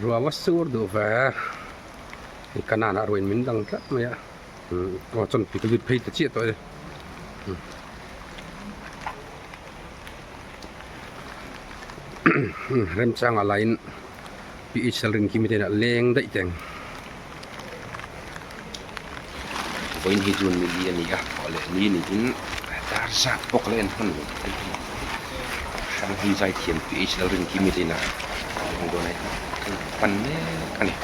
Ruah va sur duh ve. Hei kanan ah ruain min dang tlat mai a. Aw chawnpui ka lut phei ta chiah tawh e. Remchangah laiin PH Lalrinkimi te inah leng daih teng. Vawiin hi June ni li a ni a, thawh leh ni niin dar zat pawh ka la en hman lo tih hi Hranghlui zaithiam PH Lalrinkimi te inah leng dawn a kan pan mek a ni.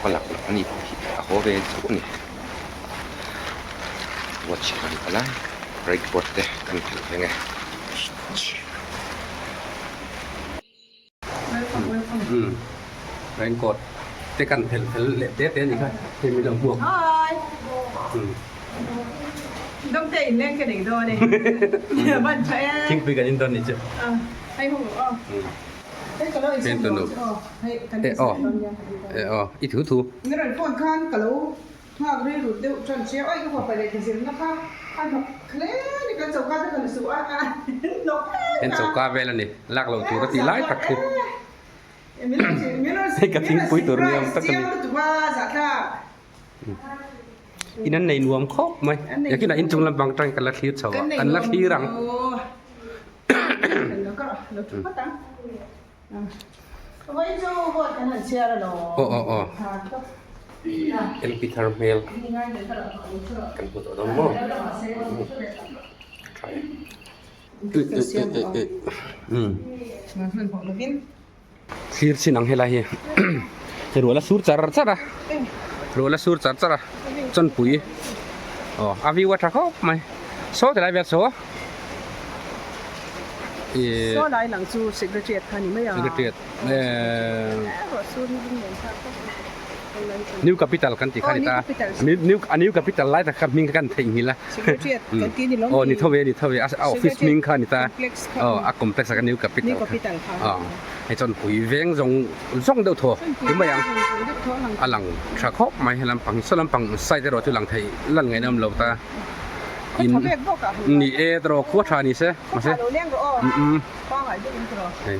Ka lak loh a ni pawh hi a haw ve chauh a ni. Watch kan kal a, breakboard te kan phelh reng e. Raincoat te kan phelh fel leh te te a ni kha hei min lo hmuak. Thingpui kan in dawn ni chu. E aw e aw i thu thu. Nghak rilru deuh tan che awi ka fapa lehkha zirna kha a hnawk hle a ni kan choka te kan suh a a hnawk em Kan choka vel a ni lak loh tur a tih lai tak hi hei ka thingpui tur ni awm tak a ni in an nei nuam khawp mai yakin ah inchung lampang atangin kan la thlir chho a kan la thlir ang. Aw aw aw MP thar hmel kan hmu tawh dawn maw tha e thlir chin ang helai hi hei ruah la sur char char a ruah la sur char char a chawnpui aw a view a tha khawp mai saw ti lai vel saw. Saw lai lang chu secretariat kha ni mai a. Secretariat New Capital kan tih kha ni ta. New a New Capital lai tak kha hming kha kan theihnghilh a. Secretariat kan tih ni lawm ni. Aw ni tho ve ni tho ve a office hming kha ni ta. Aw a complex a kha New Capital. New Capital kha. Aw hei chuan pui veng zawng zawng deuh thaw ti mai ang. A lang tha khawp mai he lampang saw lampang side erawh chu lang thei lan ngaihna awm lo ta. In ni e tawh khua tha ni se mahse hei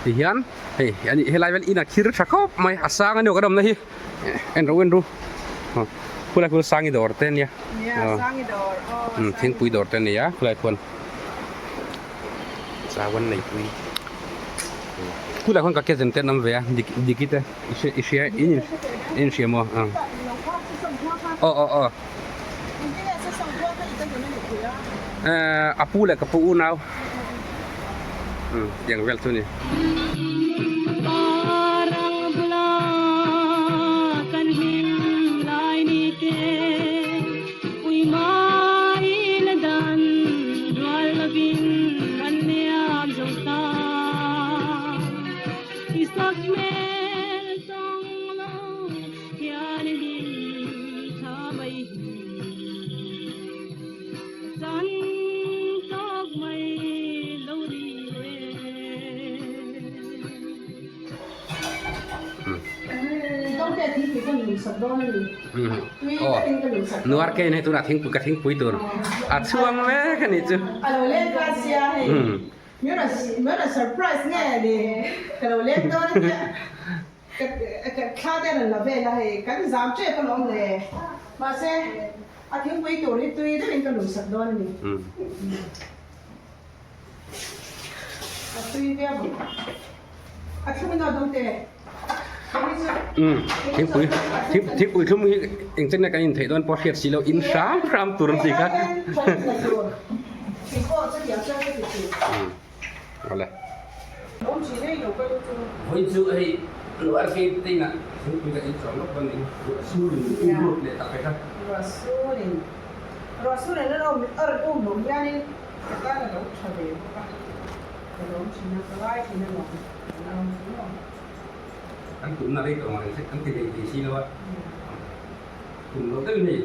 ti hian hei ani helai vel in a khir tha khawp mai a sang aniawk an awmna hi en ro en ru khulai khuan sangi dawr te ania thingpui dawr te ania khulai khuan chawan neipui khulai khuan ka cousin te an awm ve a diki te i hria in inhria maw aw aw aw. A pu leh ka pu unau tiang vel chu a ni. Nuar ke in hei tunah thingpui ka thingpui tur a chhuang mek a nih chu. Thla te rawn la vel a hei kan zam tep alawm le mahse a thingpui tur hi tui deuhin ka lumsak dawn a ni a tui viau bawk a thlum in aw dawngte Thingpui thingpui thlum hi engchen nge kan intheih dawn pawh hriat si lo in hram hram tur an ti kha Awle. Vawi chu hei luah khi te inah thingpui ka in chuang lawk dawn ning ruah sur in u lut leh tak pek a. Ruah sur in ruah sur in a rawn a rawn um loh hianin ka tan a lo tha ve bawk a, ka lawm thin a, ka ngai thin alawm kan awm chu maw. Kan tumna rei tawh ang reng kan ti thei thei si lo a, tum loh deuhin hei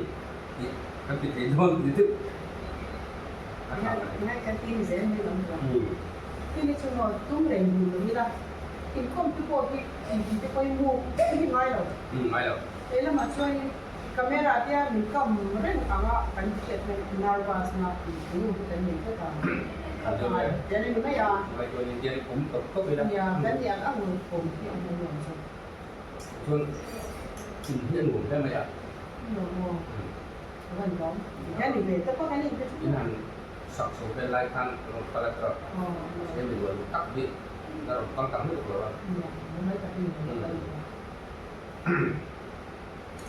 tih kan ti thei dawn ti deuh. Ngai kan ti ni zel mai lo ni lo. Hemi chu maw tum reng dun lo ila inkhawm te pawh hi engtin te pawhin muk deuh hi ngai lo. Ngai lo. He lamah chuanin camera te a min kam reng anga kan hriat hian nervous na tih eng hi kan nei tlat ang. A ngai tian a ni mai a. Ngai chuan in tian awm tawp tawp ila. Nia, kan niang ang awm hi a hmu nuam zawk. Chuan in hi a nuam hle mai a. Nuam maw? A van nuam. Hian ni ve tawp a kan inpe chu. In han sak chho vel lai khan rawn kal a tawp. Mahse mi rual tak hi a rawn kal tam lutuk lo a. Nia, mai takin a rawn kal lutuk a.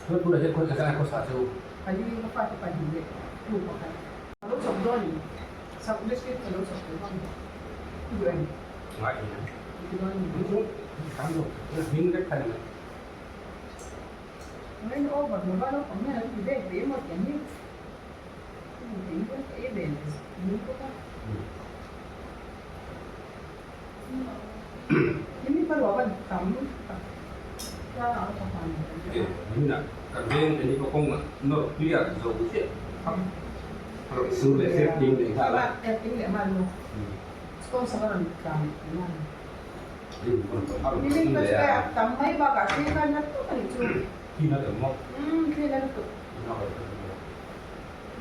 Chuan tunah hian khawi ka chang a khawsa chu. Pali ka fate pahnih leh tu pakhat. Ka lo chawp dawn in sak biscuit ka lo chawp dawn em? I duh em? Ngai em em. I ti dawn em? Chu kan duh hming vek kha ni mai. Ngai na over lo va naupang hian an ti ve ve emaw ti ang hi. Ka hmu thei hian ka ei ve leh nui bawk a. Ni mi ruah van tam tak tlang ah ka han Eh, nimina kan veng te hi ka kawng ah nawr clear zo chiah phak rawn sur leh sep ting leh nghal a. Ting leh nghal maw? Sponsor a rawn tlan nghal. Nimin ka chu a tam mai bakah thli khan na tuk a nih chu. Thli na tam maw? Umm thli na lutuk.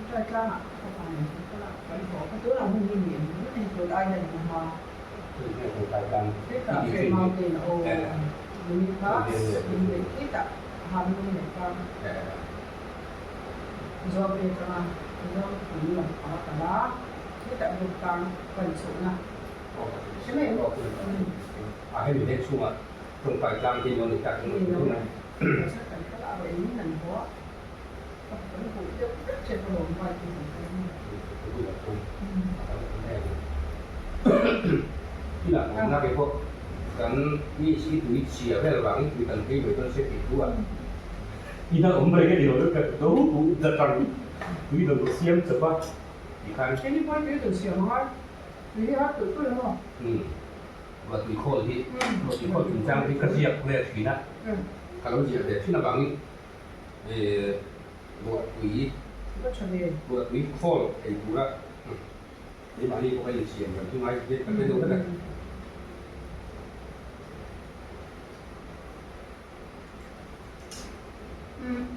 Tlai tlangah ka pa nen kan kal a, kan haw kha tunah hun hi ni em hei tun ai hian ka hma. Hetah Feh Mountain a aw nimin kha min neih khitah ham lung nei kha Zawlpui atanga Zothum lam panga kal a, hetah Bawktlang pan chhohna hre mai em? A hemi veng chhungah tawngtai tlang hi lo ni tak Ni lo kan kal a, rawh engin an haw a. Kan mi si tui chhia vel vangin tui kan phei mai dawn se tih thu a ina awm reng a ni lo ka do duh zatang tui lo siam chawp a ti khan. Keini pawn tui kan siam ang a, tui hi a har tulh tulh emaw? Ruah tui khawl hi, ruah tui khawl chungchang hi ka ziak ve thin a, ka lo ziah ve thin avangin Ruahtui ruahtui khawl thei tura keimahni pawh ka insiam kan chu ngai ka hre deuh vek a.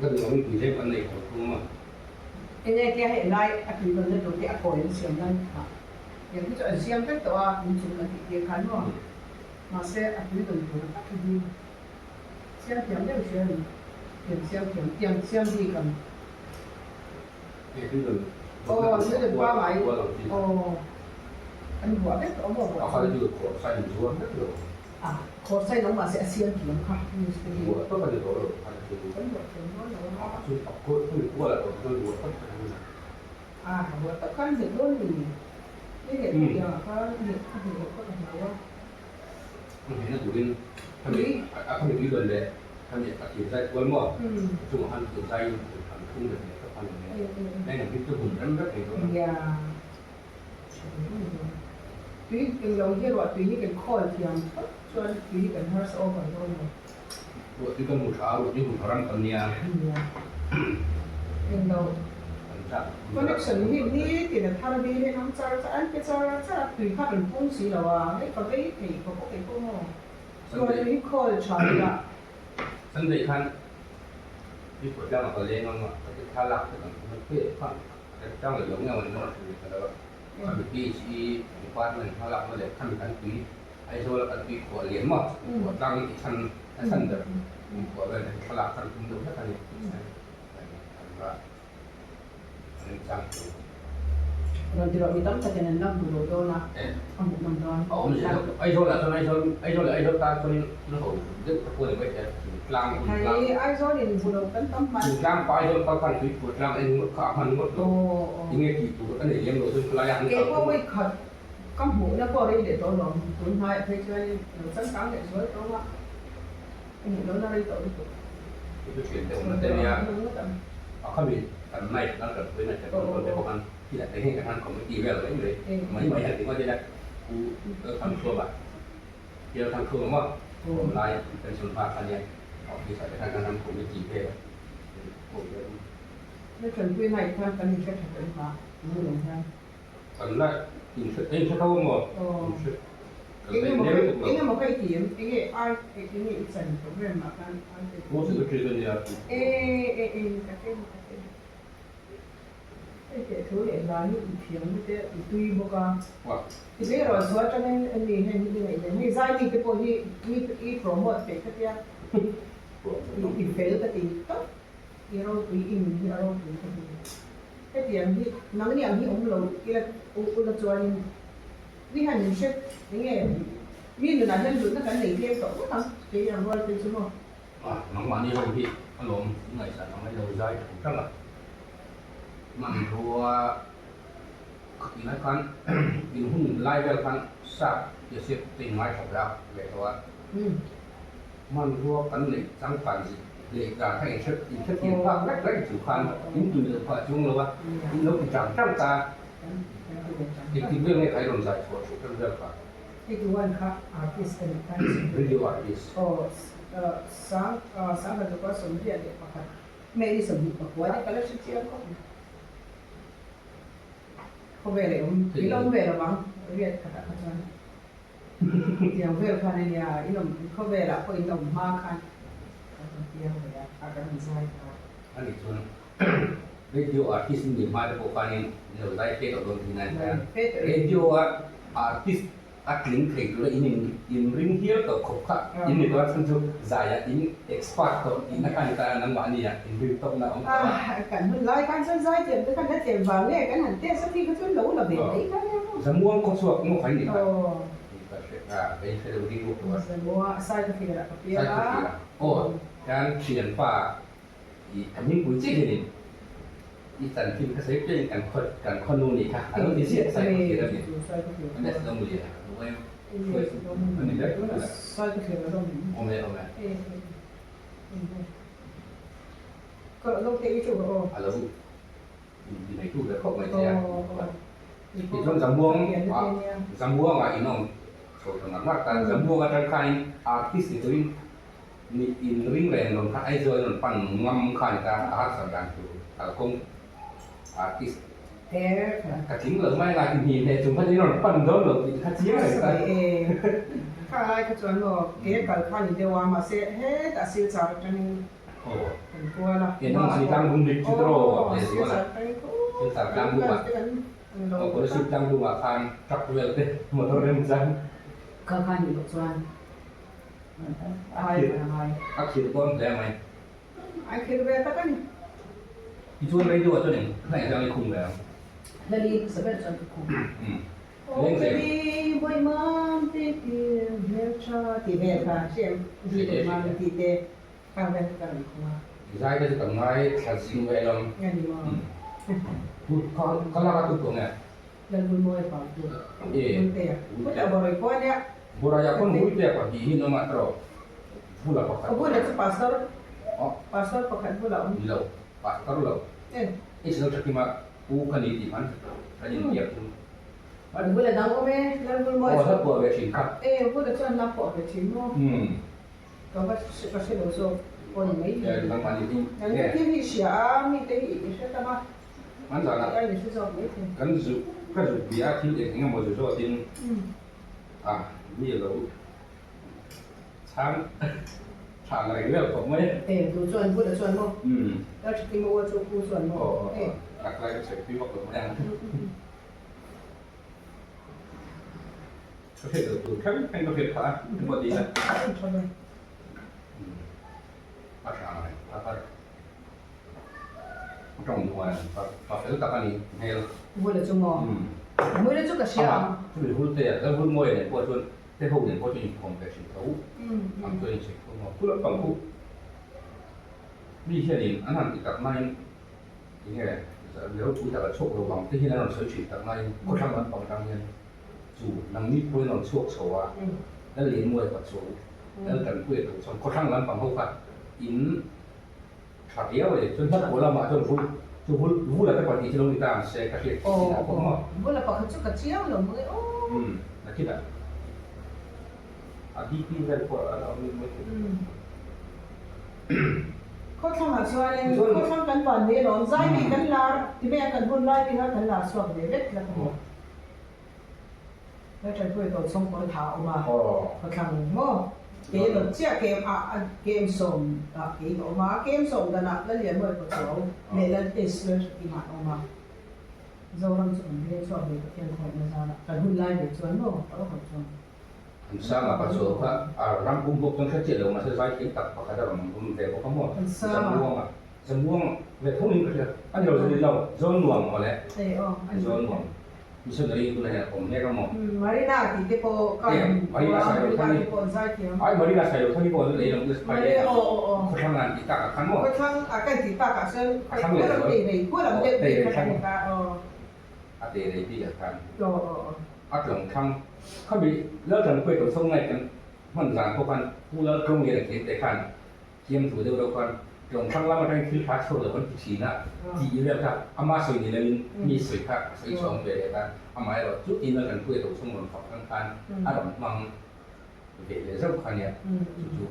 Ka duh angin tui tlem kan nei haw thung a. Enge tia hei lai a tui rawn na tur te a kawi an siam nan kha tiang hi chu an siam vek tawh a inchung an tih tir khan maw mahse a tui rawn tur tak hi Siam thiam deuh hria ni. Tiang siam thiam, tiang siam bik ang. Aw, thil rawn pangai. Aw, an buah vek tawh maw buah chu. A, khawr sai lo mahse a siam thiam kha news te hi. Kan buah thiam dawn lo a. A, buah tak khan nghet dawn ni. Ni nghet tiang ah khan nghet a hmuh loh kha ka hlau a. Hmehna turin khami a khami tui rawn leh khami a thir zai kual maw a chungah khan thir zai in an phung leh leh tawp a ni leh heng ang hi chu hun rem vek thei dawn a. Nia tui englo hi ruah tui hi kan khawl thiam phawt chuan tui hi kan harsa over dawn lo. Ruah tui kan hmu tha a, ruah tui hmu tha ram kan nia. Nia englo Connection hi nitin a thar bil in ang char char an pe char char a, tui kha rawn pung si lo a, hei ka vei thei khawp a kei pawh maw? Chuan tui hi khawl tha ila. Sunday khan mi pawh tlangah ka leng ang a, ka ti thla lak vek ang chu hei khan ka ti tlang leh lo nge awm a ka lo a, khami PHE department hma lakna leh khami kan tui Aizawl a kan tui khuah lian maw khuah tlang i chhan a chhan ber tui khuah vel hi thla lak khan tum deuh hlek a ni. Rawn ti rawh mi tam takin an la hmu lo dawn a, a hmuh nawm dawn. A awm zel lo. Aizawl ah chuan Aizawl Aizawl leh Aizawl tan chuan in ho deuh ta pawh ni mai thei a, Thingtlang hmun tlang. Hei Aizawl in hmu lo kan tam hman. Thingtlang pa Aizawl kal khan tuipur tlang en ngawt kha a hman ngawt lo. Tinge tih tur a nei lem lo chuan khawlai ah an kal Kei pawh vawi khat ka hmuhna pawh rei leh tawh lo. Tun hmaiah phei chuan lo changkang leh zual tawng a. Ka hmuh lohna rei tawh lutuk. I thu thian te awmna te nia a khami kan night nan kan pawina te kan rawn te bawk an khi ah te hian kan han committee vel mai mai mai mai han ti ngawt ila pu Lalthangthuama Lalthangthuama maw awm lai pension hma kha nia office ah te khan kan han committee vel a Na tanpui night khan kan inhre tha tawh em a lung hian. Kan la inhre inhre tho a maw? Inhre kan la inleng lutuk lo. Eng emaw ka i ti em? Enge ai enge i chan program ah khan ai te Post secretary ka nia. E e e ka hre ka hre. Hei teh thu leh hla hi i thiam te i tui bawk a. I tui erawh chu atangin ani heng hi i ngaihven. Hei zai mi te pawh hi i promote peih ka tia. I fel ka ti tawp. I ropui i nun hi a ropui ka ti. Hetiang hi nangni ang hi awm lo ila ula chuanin mi han in hre enge mi nunah hian hlutna kan nei tlem tawh ngawt ang kei ang rual phei chu maw. Nangmahni ho hi a lawm ngaihsan ang lo zai tho tang a. Hmanrua khatih lai khan in hun lai vel khan sap tia siak te in ngaithla ve a ve tawh a. Hmanrua kan neih changkan leh dan kha in hre in hrethiam phak vek reng chung khan in tui loh phah chuang lo a, in lo ti chang chang ta a. Engtik vel nge kha i rawn zai chhuah hruk reng vel kha? Hei one kha artist ka nih khan Radio artist. Aw sang sangha tukah 21. Hmel i 24 te ka la hre chiang khawp mai. Khawvel i awm, i la awm ve lo vang, riat khatah kha chuan tiang vel khan a nia, in awm khawvelah pawh in awm hma khan kan rawn piang ve a, a kan rawn zai ta. A nih chuan radio artist in nih hma te pawh khanin in lo zai fe tawh dawn thin a ni a, radio a artist A tling thei tura in in ring hial tawh khawp kha in ni tawh a, chhan chu zaiah in expert tawh tihna kha a ni ta a, nangmahni ah in ring tawkna a awm tawh a. Kan hun lai khan chuan zai thiam te khan la tlem vang nge kan han test a mi kha chuan lo la ve mai kha nia maw. Zamuang khaw chhuak maw kha in ni kha? Ka hre a, ka in hre deuh ding bawk tawh a. Zamua sai ka fiah ka piang a. Sai ka fiah aw, hian thianpa I a hmingpui chiah hianin i chanchin kha sawi piangin kan khaw kan khaw nu nih kha a lo ti ziah sai ka thlir a ni. An es lo mulia a hruai chu a ni ber tûn a. Awm e awm e. A lo inti neitu ve khawp mai che a. Tichuan Zamuang ah Zamuangah in awm chho ta ngar ngar ta. Zamuang atang khanin artist ni turin Ni in ring reng rawn kha Aizawl in rawn pan ngam kha ni ta a harsat dan tur kalkawng artist ka tling lo mai nga ti hni hneh chung khan in rawn pan dawn lo tih kha chiang reng ta. Kha lai kha chuan maw ke kal kha ni deuh a mahse hetah Silchar atangin kan kual a. Engmah ni tlangdung dik chu tawh leh zual a Silchar tlangdung ah aw Kolasib tlangdung ah khan truck vel te motor remchang. Kha kha ni loh chuan A khirh dawn hle mai. A khirh ve tak a ni. Tichuan radio ah chuan eng hnaih zang i khum ve ang? Hlali hmasa ber chuan ka khum. Aw Hlali Bawihmam te tir hmeltha tih vel kha hre em? Hlali Bawihmam tih te kha vel kha ka rawn khum a. Zai te chu kan ngai thla zing ve alawm. Nge ni maw? Ka lak a tu tawh nge? Lalhulmawi pang chu Vultea. Vultea Borai khua nia. Borai ah khawn Vultea pahnih hi an awm a tawh Vula pakhat. Vula chu Pastor Pastor pakhat bulah awm. Ni lo Pastor lo. Hei chu lo tha kim a Pu ka ni tih hman kan in biak chu. Vula dang awm e Lalhulmawi chu. Aw hla phuah ve thin kha. E Vula chuan hla phuah ve thin maw. Ka va ka hre lo zawk pawh ni mai thei. Nang chu thil hi i hria a mite hi i hre tam a. An zan ah kan zu ka zuk bia a thil eng eng emaw zu zawt in a mi lo chhang chhang reng vel khawp mai. E tu chuan Buddha chuan maw? Lal Thakima ua chu pu chuan maw? Aw aw tak lai ka sawi pui vak lo mai ang. Ka hriat loh tur thleng thleng ka hriat phah a emaw ti ila. A tha ang reng a har. Tawng duh a pa fel tak a ni hmel. Hmula chu maw? Hmula chu ka hria ang. Chumi hul te a hul mawi nen pawh chuan te ho nen pawh chuan inkhawm ve thin tho ang chuan inchhek tho maw? Khula pang khu mi hianin an han ti tak nain tinge ropui tak a chhuak lo vang te hian an rawn sawi thin tak nain khawthlang lampang atang hian chu nangni pawhin rawn chhuak chho a Lal Lianmuai pa chu Lal Tanpuia tho chuan khawthlang lampang ho kha in Tha viau a ni. Chuan hla lamah chuan vul chu vul vula te pahnih chu lo ni ta ang se ka hriat theih chin ah pawh maw. Vula pakhat chu ka chiang lo maw e aw. Umm nakin ah a DP vel pawh a la awm mai thei. Khawthlang ah chuanin khawthlang kan van nei alawm zai mi kan lar ti mai a kan hun lai mi kha kan lar chhuak ve vek tlat a ni. Lalṭanpuia tawh chhawngkawl tha a awm a, khawthlang maw? Kei lo chiah kem a kem sawm ah kei ka awm a, kem sawm danah Lallianmawia Pachuau leh Lal S Lalhritima an awm a. Zoram chu kan veng chhuak ve Pathian khawngaihna zara kan hun lai ve chuan maw ka awk loh chuan. An sanga pa chu kha a ram pum bawk chuan hre chiah lo mahse zai thiam tak pakhat a rawn awm ve bawk a maw? Zamuanga Zamuang ve tho in ka hria a ni lo zan lo Zawnnuam maw le Zawnnuam missionary tunah hian a awm mek a maw? Marina tih te pawh ka Marina Sailothani ai Marina Sailothani pawh an lei lo khawthlang an tih takah khan maw? Khawthlang a kan tih takah chuan khua lam tei rei khua lam deuh bik kha kan ni ta aw. A tei rei bik ah khan a tlawng thlang khami Laltanpuia tawh chhawng ngai kan hman zan pawh khan Pu Laltawnglia leh Thiamte khan Thiam thu deuh deuh khan tlawng thlang lam atangin thil tha chhuak lo kan ti thin a, tih vel kha ama sawi ni loin mi sawi kha a sawi chhuang ve leh ta. Amaherawh chu tina kan puia tawh chhung rawn fak ang khan a rawn hmang ve leh zauh kha nia chu chu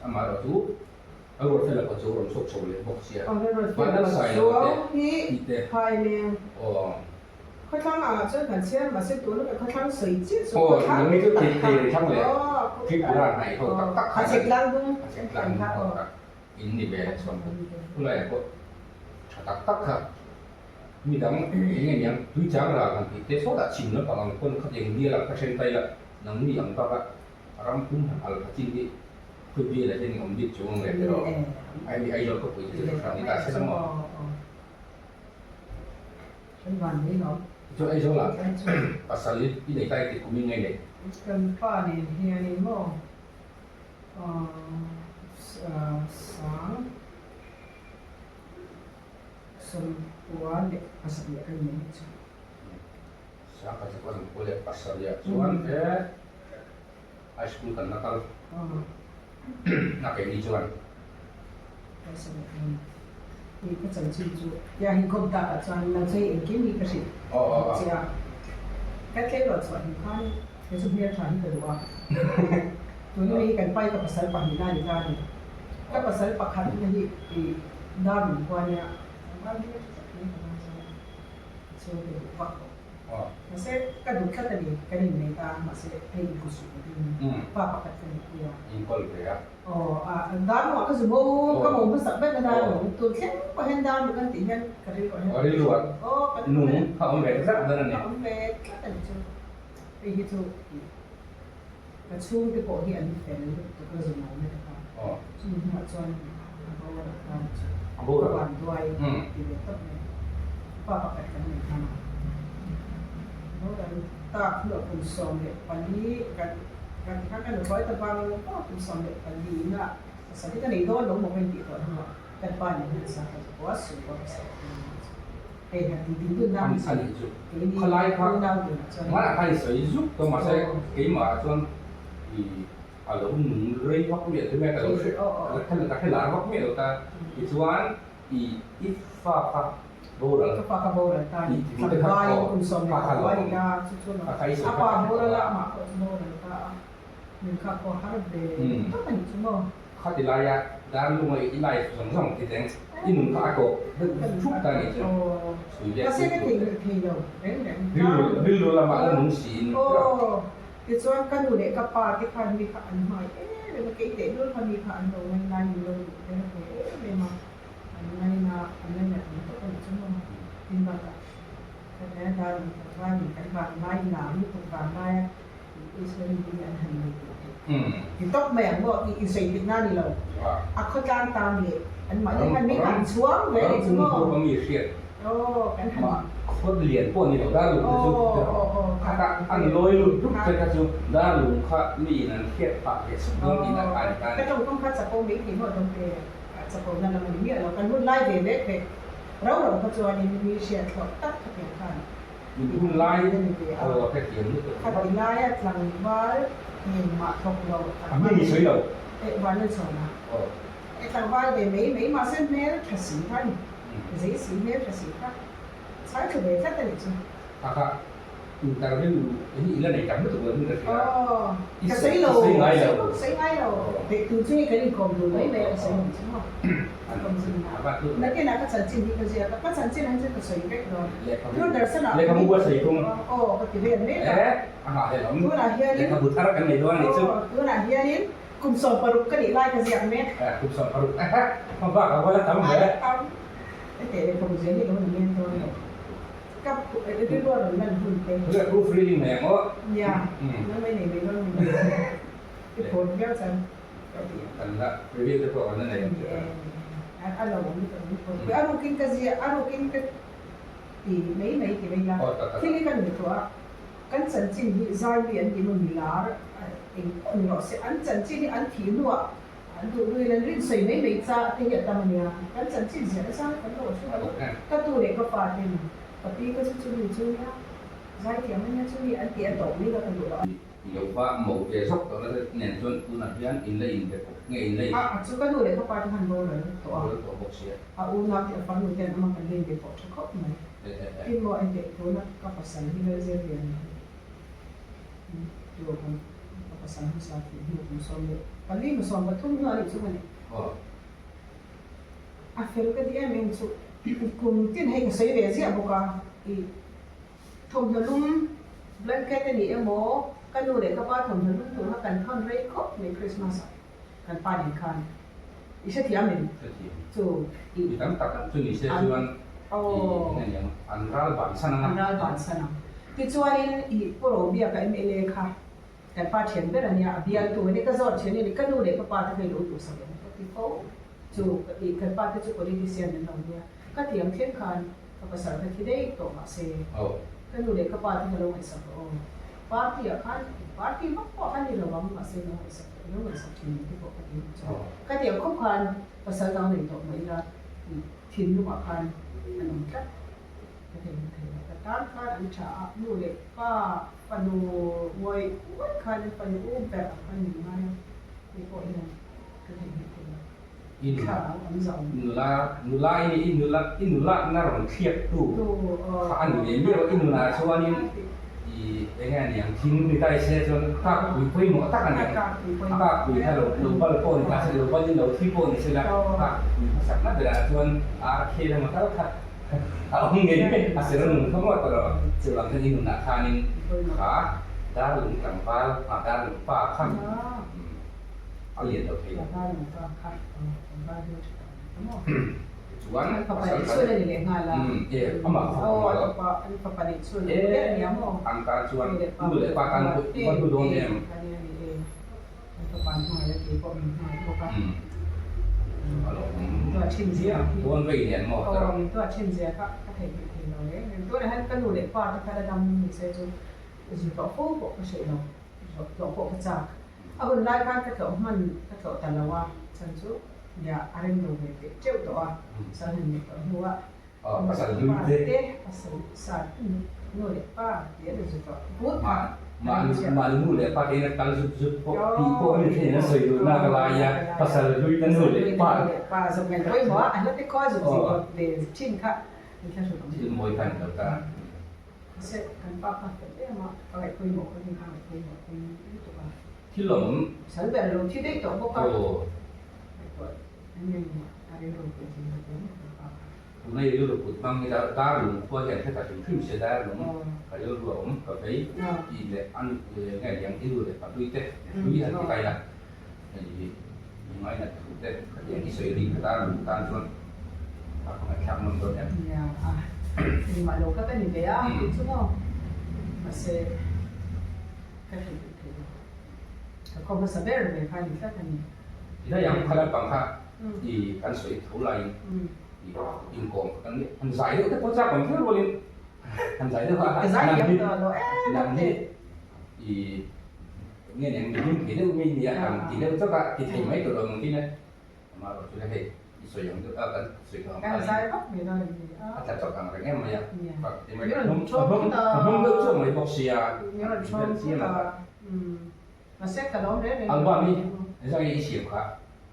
amaherawh chu a ruat fel pawh chu rawn chhuak chho leh bawk sia. Vanlal sai lo te tih te aw. Khawthlang ah chuan kan chhiar mahse tuna ka khawthlang sawi chiah chu khawthlang tak kha aw Tripura hnaih ho tak tak kha a chek tlang dung a chek tlang dung ho tak in ni ve leh chuan khulai ah pawh tha tak tak kha mi dang eng nge niang tui chang ral han tih te sawtah chhim lampang ang pawn khatiang bial ah kha then tai la nangni ang bak a ram pum han al kha chin hi khawi bial ah hian i awm bik chung ang leh tiraw ai mi Aizawl khawpui te chu ka hran ni ta se la maw. Kan van mai lo. Chuan Aizawl ah pasal i nei ta i ti kum in ngai nei. Kan pa nen hianin maw sang sawmpua leh pasarih ah kan nei anih chu. Sang khat chu sawmpua leh pasarih ah chuan e high school kan la kal na keini chuan. Tih ka chanchin chu tia hi khawm tak ah chuan Nalchei engkim hi ka hrilh che a, ka tleirawl chhuah hnu khan kei chu hmeltha hi ka duh a, tuna mi hi kan pai ka pasal pahnihna a ni ta a ni, ka pasal pakhat na hi ih dar min khua nia tlangval hmeltha tak mai ka ngaizawng a, tichuan ka duh vak lo. Mahse ka duh tlat a ni, kan innei ta a, mahse hei in kut suh lovin pa pakhat ka nihpui a. Inkawl ve a. Aw a dar luah ka zu bo ka mo hmasak ber na dar luah tun thleng pawh hian dar luh kan tih hian ka rilruah hian Aw rilruah aw ka nung kha awm ve tlat dawn a ni. Ka awm ve tlat a ni chu hei hi chu ka chhungte pawh hi an fel lutuk a zu mo na te kha chumi hnuah chuan a boral ta ni chu A boral ka vanduai ti ve tawp mai pa pakhat kan nei hman a boral tak hnuah kum 14 kan Kan kha ka nupawi ta vang lo pawh kum 14 ina pasal hi ka nei dawn lo maw ka intih tawh hnuah kan pa nen hian sa ka chu a sui pawh ka sawi thei ang chu. Hei han ti ding dun na An ni chu khalai kha unau dun ah chuan hmanah khan i sawi zuk tawh mahse keimah ah chuan i a lo nung rei vak miah chu ka lo hre ka hre lar vak miah lo ta tichuan i i fa kha boral. Ka pa ka boral ta ni. Tlangval in kum 15 a ni ta chu chu lo. A pa boral a amah pawh chu boral ta a. Min kha pawh har ve tak a nih chu maw. Khati laia Darlunga i life zawng zawng ti teng i nun kha a tawp deuh thup ta nih chu. Sui leh Mahse ka theihnghilh thei lo reng reng. Rilru lamah la nung siin. Aw tichuan ka nu leh ka pa te khan mi kha an hmai em em a, kei tehlul kha mi kha an lo ngainai min lo duh te na ve em em a. An ngaina an ngainat ang tawp a ni chu maw? Tin bakah ka nia dar in kan vai in kan van lai lar lutuk van laia Israel mi an han nei tih theih ti tawp mai ang maw tih insawi theih na ni lo. A khawtlang tan leh an mahni khan mi han chhuang ve a ni chu maw? Aw kan han Khawt lian pawh ni lo dar lung te chu khatah an lawi lut rup te kha chu dar lung kha mi in an hriat phah ve sup dawn tih na kha a ni ta a ni. Ka tawngkam kha chapo mai thei maw dawng te? A chakawhna lam a ni miah lo. Kan hun lai ve vek vek rau rau kha chuanin mi hriat hlawh tak kha pian khan Min hun lai a ni ve a. Aw ka thiam lutuk. Khati laia tlangval engmah thawk lo A hming i sawi lo. Eh van a chhawn a. Aw. Eh tlangval ve mai mai mahse hmel tha si kha a ni. Zei si hmel tha si kha chhai thlu ve tlat a nih chu. Kha kha Interview hi i la nei tam lutuk lo in ka hria. Aw, ka sawi lo, I sawi ngai lo. Ka sawi ngai lo. Hei tu chu hei kan inkawm dun mai mai a ka sawi ang chu maw. A kawm zin na. Nakinah ka chanchin hi ka ziak a, ka chanchin ang chu ka sawi vek dawn. Doordarshan-ah Lehkhabu a sawi thung. Aw, ka ti vel mek a. Eh, a nghahhlelh awm. Tunah hianin. Lehkhabu thar kan nei dawn a nih chu. Aw, tunah hianin kum 16 ka nih lai ka ziak mek. Eh, kum 16. Hma bak a va la tam hle. A la tam. Heti lehkhabu ziah hi lo ni men dawn lo. Ka rilru a rawn lan hun te. Tunge proof reading nei ang aw. Nia, nang mai nei mai dawn mi lo. I phawt viau chuan ka ti ang. Kan la review te pawh kan la nei ang chu. A lo awm lutuk ang phawt. A rukin ka zia, a rukin ka ti mai mai ti mai ila. Thil hi ka ngaihtuah a, kan chanchin hi zai mi an ti maw milar eng pawh ni rawh se, an chanchin hi an thih hnuah An duh luin an rin sawi mai mai cha te hi a tam a nia. Kan chanchin ziah nasa kan lo hre lo. Ka tu leh ka pa ten ka pi ka chu chumi chu nia, zaithiam a nia chumi an tih a tawp mai kha ka duh lo a. I lo va mo ve zawk tawh na te nen chuan tunah hian in la in be pawh nge in la in. A chu ka nu leh ka pa te khan boral tawh a. Boral tawh bawk sia. A unau te a farnu ten ama kan la in be pawh tha khawp mai. Tin maw enteh tuna ka pasal hi Lalzirliana hi. Chu kan ka pasal hmasa tih hnu kum 14 maw 13 hnu a nih chu ka ni. A fel ka ti em em chu kum tin hei ka sawi ve ziah bawk a, i thawmhnaw lum blanket a ni emaw ka nu leh ka pa thawmhnaw lum tur kha kan thawn rei khawp mai Christmas ah kan pa nen khan i hrethiam em? Hrethiam. Chu i. Mi tam tak chu ni se chuan i eng aniang an ral bansan ang a. An ral bansan ang. Tichuanin i Pu Robiaka mla kha kan pa thian ber a nia, a bialtu a ni, ka zawt thian a ni, ka nu leh ka pa te kha i lo duhsak em ka ti fo. Chu i kan pa te chu politician an lo nia, ka tiang thleng khan ka pasal kha thi daih tawh mahse ka nu leh ka pa te kha lo ngaihsak rawh aw. Party ah khan party vak pawh a ni lo ang mahse lo ngaihsak rawh, lo ngaihsak thin ang te pawh ka ti ang chu. Ka tiang khawp khan pasal dang nei tawh mah ila i thinlungah khan an awm tlat. Ka thei hmu thei lo. Ka tan khan an tha a, nu leh pa fanu ngawih ngawih khan an fanu u ber ang khan min ngai a, hei pawh hian ka thei hmu thei lo. I nula nula i nih i nula i nulakna rawn thliak tu kha a ni ve miau a, i nunah chuanin i enge a niang thing ni ta i se chuan kak pui pawimawh tak a niang, a kak pui kha lo lo bal pawh ni ta se lo balin lo thi pawh ni se la kak pui hmasak na berah chuan ar khel emaw tal kha A awm ngei ngei a ser nung kha maw tawh chuvang chuan i nunah khanin kha darlung tlangval ah darlung pa kha a lian lo thei lo. Chuan pasal kha e amah kha fapa e an tan chuan nu leh pa tan pawh va hlu dawn em. Dawn vei nen maw ta rawh. Pasal hlui te. Mahni nu leh pa te in a kal zut zut pawh tih pawh a ni thei in a sawi duh nak lai a, pasal hlui te nu leh pa. Thil mawi kha a ni lo ta. Thil awm. Aw. Tuna i rilru put hmang hi dar lung khua hian hre ta hrim hrim se dar lung ka rilru a awm ka vei tih leh a nge liang i nu leh pa hlui te hlui han ti kai la hei i ngainat thu te khatiang i sawi ri kha dar lung tan chuan a khawngaihthlak nawm dawn em. Nia a engmah lo kha ka ni ve a tih chu maw mahse ka thei duh thei lo ka khaw hmasa ber ve kha a ni tlat a ni. I hla yang kha lampang kha i kan sawi tho laiin i inkawm kha kan han zai deuh te pawh chak awm viau rualin han zai deuh a nang hi i nge neng mi hlim thei deuh mi nia ang ti deuh chauh a ti thei mai tawh lo ang tin e amaherawh chu hei i sawi ang deuh a kan sawi tawh ang khan a tla chawt ang reng em mai a a hnung deuh chuang mai bawk sia a Mahse ka lawm reng reng. Album hi engzah nge i siam kha?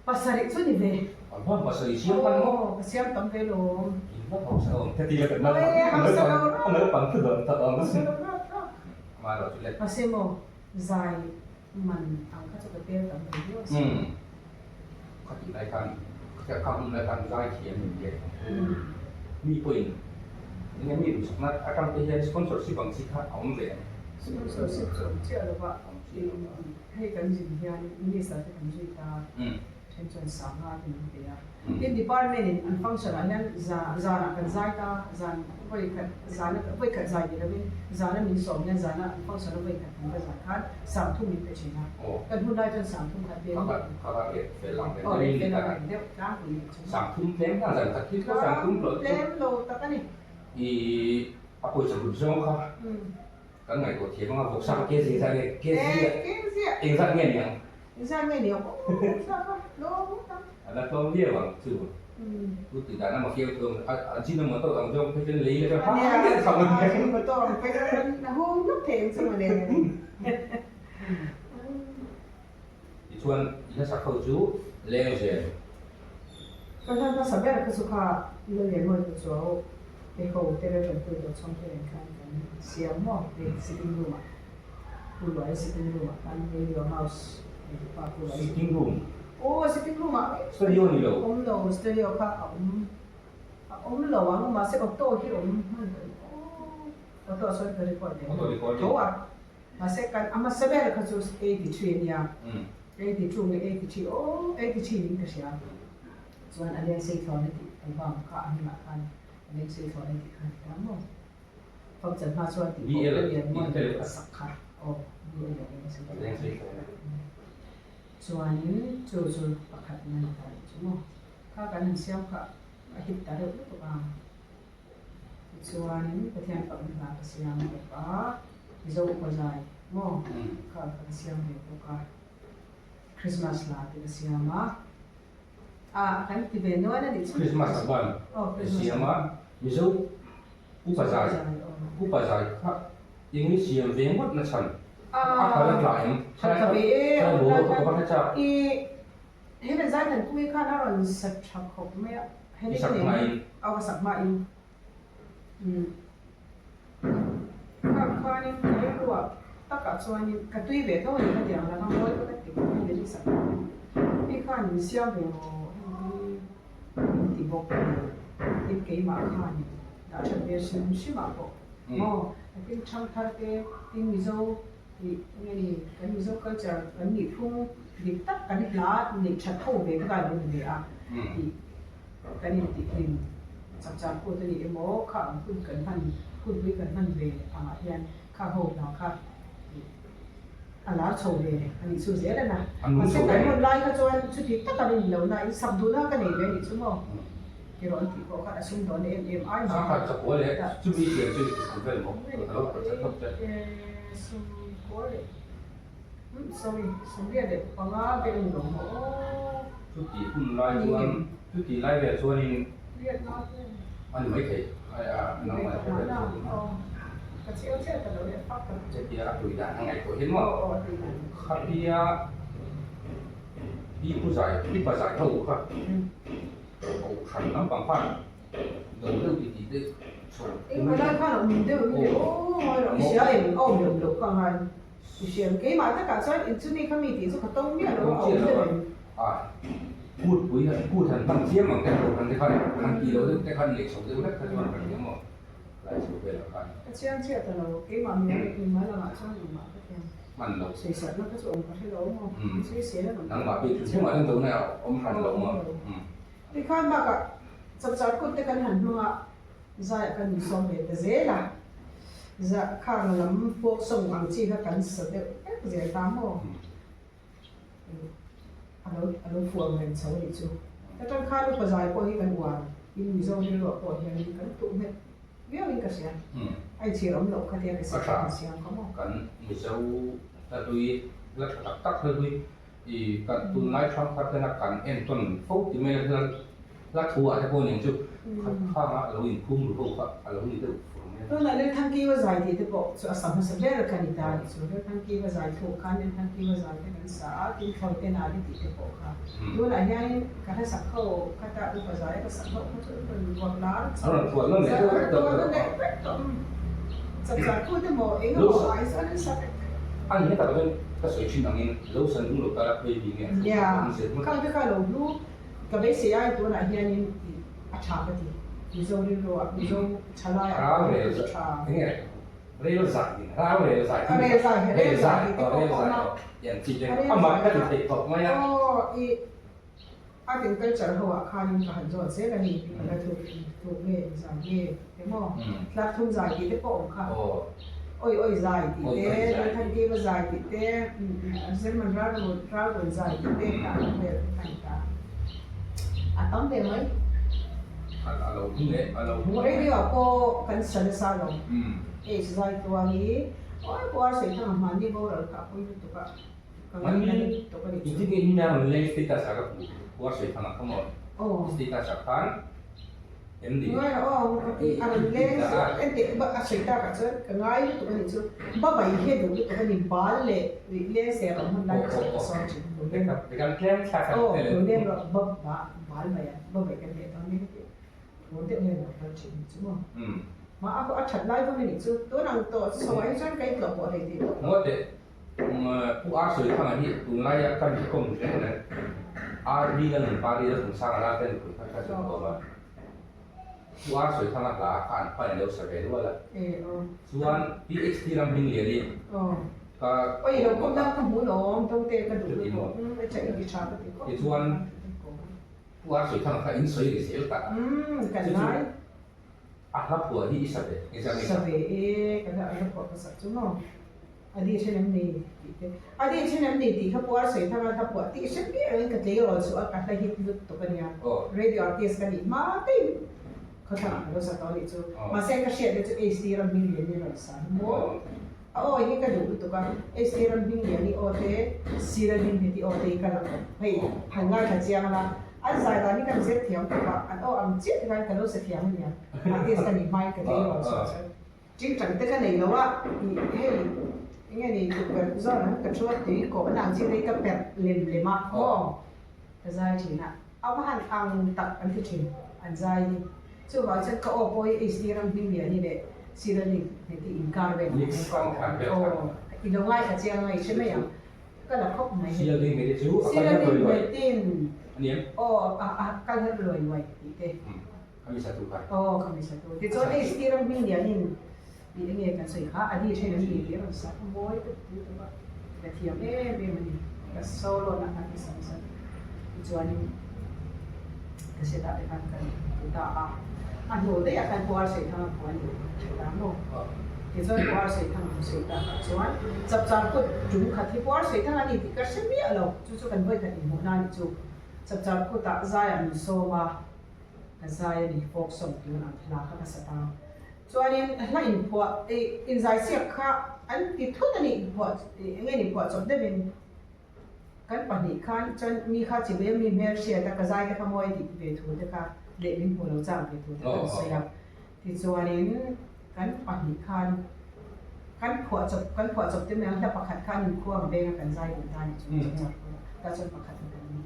Pasarih chu ni ve. Album pasarih siam khan maw? Aw, ka siam tam ve lawm. In va hausa awm ka ti la kan naupang naupang thu dawn tak awm. Hausa lo rak rak. Amah erawh chu le. Mahse maw zai man ang kha chu ka tel tam ve viau a si. Khatih lai khan kha hun lai khan zai thiam in nia. Mi pawhin enge mi duhsakna atang te hian sponsorship ang chi kha a awm ve ang. Sponsorship chu awm chiah lo va, hei kan zin hian minister te kan zui ta, then chuan sanga te min pe a. Tin, department in an function ah hian zanah kan zai ta, zan vawi khat zana vawi khat zai ni lovin zana min sawm hian zana an function a vawi khat kan va zai khan sangthum min pe thin a. Kan hun lai chuan sangthum khat tlem deuh. Aw reh fel ang reng deuh tlangpui nih chu. Sangthum tlem khan zan khat hi chu sangthum hlawh chu. Tlem lo tak a ni. I a pawisa hlut zawng kha kan ngaihtuah thiam anga vawksa kha kg zat nge kg engzat nge niang? Engzat nge niang aw vawksa kha tlawm ngawt ang. A la tlawm viau ang chu. Tu tih dan a mafiau tlawm a Ajinomoto ang zawng phei chuan lei la chuan ha hian chho ang nia. Ajinomoto ang phei chuan a hung hluk thei ang chu mawle. Tichuan i hlasak ho chu leng zel. Ka hla hmasa ber kha chu kha Lallianmawii te chuau te ho te Reverend Pui Dochhawng te nen khan kan siam maw hei sitting room ah Pu Luaia sitting room ah khan Radio House nei tu pa Pu Luaia Sitting room? Aw sitting room ah Studio ni lo? Awm lo studio kha a awm a awm lo ang mahse auto hi awm hman tawh in aw auto ah sawn ka record ve tho a. Mahse kan a hmasa ber kha chu 83 a nia, 82 nge 83 aw 83 niin ka hria. Chuan a leng sei thlawn a tih album kha a hnungah khan a leng sei thlawn a tih kha a ni ta maw. Fam chan hma chuan tih pawh ka lian mawn a sak kha aw BL a leng sei thlawn. Chuanin chu chu pakhat na ni ta rih chu maw. Kha kan han siam kha a hit ta reuh lutuk a. Tichuanin Pathian fakna hla ka siam bawk a, Mizo upa zai maw kha ka siam ve bawk a, Christmas hla te ka siam a, ah kan ti ve nual a nih chu. Christmas a ban ka siam a, Mizo upa zai upa zai kha English siam ve ngawt na chhan a kal a tla em? Tha ve e, Tha ve e, ka va hre chak. I Hemi zai kan pui khan a rawn sa tha khawp mai a, hemi ka nen a ka sak hmain umm khang khanin ka rilruah takah chuanin ka tui ve tho a ni hetiang laka mawi ka ti khawp mai leh sak hei khan min siam ve maw hemi min ti bawk a ni tin keimah khanin dah that ve hrim hrim ah pawh maw tin thangthar te tin Mizo Ih, enge ni, kan Mizo culture kan nih phung dik tak kan hla neih that ho ve kha lo ni ve a, tih kan intihhlim chak chak pawh te ni emaw kha ang hun kan hman hun pui kan hman ve angah hian kha ho hla kha ih a lar chho ve a nih chu zel a na. Mahse kan hun lai kha chuan chuti tak a rin lo na in sak duhna ka nei ve a nih chu maw ti rawh an tih pawh khan a sum dawn em em ai mah. Sangha chakua leh chumi siam chu an vel maw? Ka lo kal chat hlawk che. Sumkua leh sorry sumriat leh panga vel a ni lo maw aw. Chuti hun lai chuan chuti lai vel chuanin a ni maithei nangmah hre vel chu ni maw. Ka chiang chiah ta lo leh fak ta. Hetia a tui dan a ngaihtuah hian maw khatia pi pu zai pi pa zai ho kha kohhran lampang khan lo deuh ti tih deuh chho Engmah lai khan a awm deuh em ni aw ngai rawh i hria em a awm lem loh ka ngai i hria em keimah takah chuan in chumi kha mi tih chu ka to miah lo a awm deuh em. A kut pui kut han hman chiam ang te kohhran te khan han tih loh deuh te khan leh chho deuh hlek kha chuan ka hria maw lai chho velah khan. Ka chiang chiah ta lo keimah mi a langah chuan engmah ka thiam. Hman lo. Sawisatna kha chu awm ka hre lo maw? Sawisel an awm. Nangmah bik chu hmingah an do na awm hran lo maw? Tikhan bakah chapchar kut te kan han hmang a, zaiah kan insawm ve ta zel a, za khang lam folk song ang chi kha kan sa deuh vek zel ta maw? A lo a lo fuh ang reng chho a nih chu. Ta tang khan upa zai pawh hi kan uar in Mizo rilruah pawh hian kan tuh nghet Viau in ka hria. A inchhir awm loh kha tia ka siam ka siam kha maw. Kan Mizo hla hlui, hla tha tak tak hla hlui i kan tunlai thangthar tena kan entawn fo ti mai a hla hla thu ah te pawh nen chu khat khang a lo inphum ru ho kha a lo ni deuh fur mai a. Tunah Lelthangkiwa zai tih te pawh chu a sa hmasa ber kha ni ta a nih chu. Lelthangkiwa zai thluk khan Lelthangkiwa zai te kan sa a, tin thlawi te na te tih te pawh kha. Tunah hianin ka hla sak ho kha ta upa zai a ka sak ho kha chu an rawn vuak lar A rawn thuah nawn leh deuh vek tawh. Thuah nawn leh vek tawh. Chap char kut emaw eng emaw ai chuan an sa vek. A ni hetah chuan ka sawi thin angin lo san lung lo tala phei mi nge a Nia, khang te kha lo hlu ka beisei ai tunah hianin a tha ka ti. Mizo rilruah Mizo thalai ah pawh a tha. Enge Rel zai din rau rel zai A rel zai hi rel zai tih te pawh a awm a. Yan chi te a mak ka ti theih khawp mai a. Aw i. Art and Culture ho ah khanin ka han zawt zel a ni. Ka la thuk thuk nge zai nge te maw? Tlak thum zai tih te pawh awm kha. Awi awi zai tih te, Lalthankima zai tih te, German Ralrawn zai tih te kha an vel a ni ta. A tam ve mai. Radio ah pawh kan sa nasa lo. Age zai tuang hi awi puar sawi thang a hmanni boral kha a pawi lutuk a. Mahni inthik in nia rawn leng status ah ka hmu puar sawi thang ah kha maw status ah khan em ni Ngai rawh aw a rawn leng enteh a sawi tak ah chuan ka ngai lutuk a nih chu ba bai hi a duh lutuk a ni bal leh leng ser awm hun lai ka sawi ka sawi thin lo leng aw lo leng rawh ba ba bal mai a ba bai kan leh dawn nia heti tur deuh hian lo kal thin chu maw mah a a that lai dawn a nih chu tun ang tawh chho ah hi chuan ka intlawh pawh hlei tih tawh Pu Ar Sawithanga hi tunlaia ka mi kawm reng reng RD Lalnunpari Lalhmunsanga ral te nupui kha ka zuk tawh a. Pu Ar Sawithanga hla kha an pain a lo sa ve nual a. Chuan PHD Ramhmingliani ka Tichuan Pu Ar Sawithanga kha in sawi ri zel ta a. Chu chu a hla phuah hi i sa ve, i zam i. Sa ve e, ka hla phuah ka sak chu maw. A di then em ni tih te. A di then em ni tih kha puar sawi thang a ka phuah tih hre miah loin ka tleirawl chu a ka hla hit lut tuk a nia. Radio artist ka nih hma daih khawthlang ah ka lo sa tawh a nih chu. Mahse ka hriat na chu HD Ramhminglian i rawn sa hi maw. A aw hi ka duh lutuk a, HD Ramhminglian i aw te, Sir Hlimhmeti aw te hi ka la awm. Hei han ngaithla chiang la, an zai dan hi kan zir thiam khawp a, an aw ang chiah te khan ka lo sa thiam a nia. Artist ka nih hmain ka tleirawl chhuah chuan. Ṭingṭang te ka nei lo a, ih hei enge ni tukverh zawn ang ka thu a tui kawh na ang chi te hi ka perh lem lem a maw ka zai ṭhin a, a va han ang tak an ti ṭhin an zai hi chuvang chuan ka aw pawh hi HD ram hming lian hi leh Sirali heti inkar vel ang aw i lo ngaithla chiang a i hre mai ang ka la khawp mai Sirali hmetin aw a kal her luai luai tih te. Kami satu kha. Aw kami satu. Tichuan hei city ram hming lianin tih enge kan sawi kha a ni then an ni tih a rawn sak a mawi ka ti tawp a, ka thiam em em a ni. Ka solo na khan ka sam zat. Tichuanin ka set ah te khan kan ti ta a, a hnu daih ah khan Pu Arsaithanga pawh a ni tha ta maw. Tichuan Pu Arsaithanga an sawi tak ah chuan chapchar kut tum khat hi Pu Arsaithanga a ni tih ka hre miah lo, chu chu kan vawikhat inhmuh na a nih chu. Chapchar kut ah zai ah min sawm a. Ka zai a ni, folk song tun ang hla kha ka sa ta. Chuanin hla inphuah, inzai siak kha an ti thut a ni, inphuah, eng nge ni phuah chawp deuhin kan pahnih khan chuan mi kha chi ve mi hmel hriat a ka zai te kha mawi tih ve thu te kha leh min hmuh lo chang ve thu te kan sawi a. Tichuanin kan pahnih khan kan phuah chawp, kan phuah chawp te mai ang hla pakhat khan inkhuang veng a kan zai duh ta a ni chu, chapchar chuan pakhat in kan ni.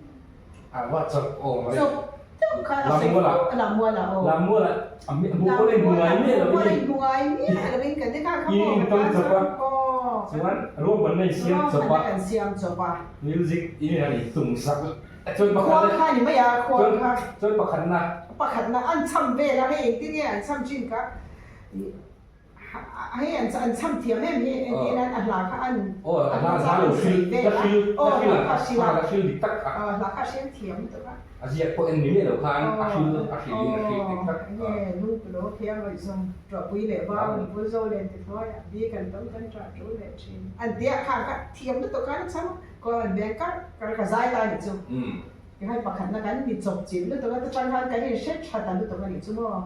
A WhatsApp aw mai. Chawp deuh khan a sawi Lammuala. Lammuala aw. Lammuala a hmu pawh la inhmu ngai miah lo in. Hmu ngai miah lo in kan ti kha kha maw. In tawng chawp a. Aw. Chuan ruahmanna in siam chawp a. Ruahmanna kan siam chawp a. Music in han in tum sak. Chuan pakhatna. Khuang kha ni mai a khuang kha. Chuan pakhatna. Pakhatna an cham vel a hei engtin nge an cham thin kha. Hei an an cham thiam em hi engtin an a hla kha an a hla hla lo hril hla hril hla hril a hla hril dik tak a hla kha hril thiam tuk a a ziak pawh en ni miah lo khan a hril a hril in a hril dik tak nge lung pulo thiang rawih zawng ṭuah pui leh vau an bul zo len ti hluai a bi kan tam kan ṭah ṭul leh ṭhin an tia kha kha thiam lutuk khan a cham kawl an veng kar kar ka zai ta nih chu tikhan pakhatna kan ni chawp chilh lutuk a chutang khan kan in hre ṭha ta lutuk a nih chu maw.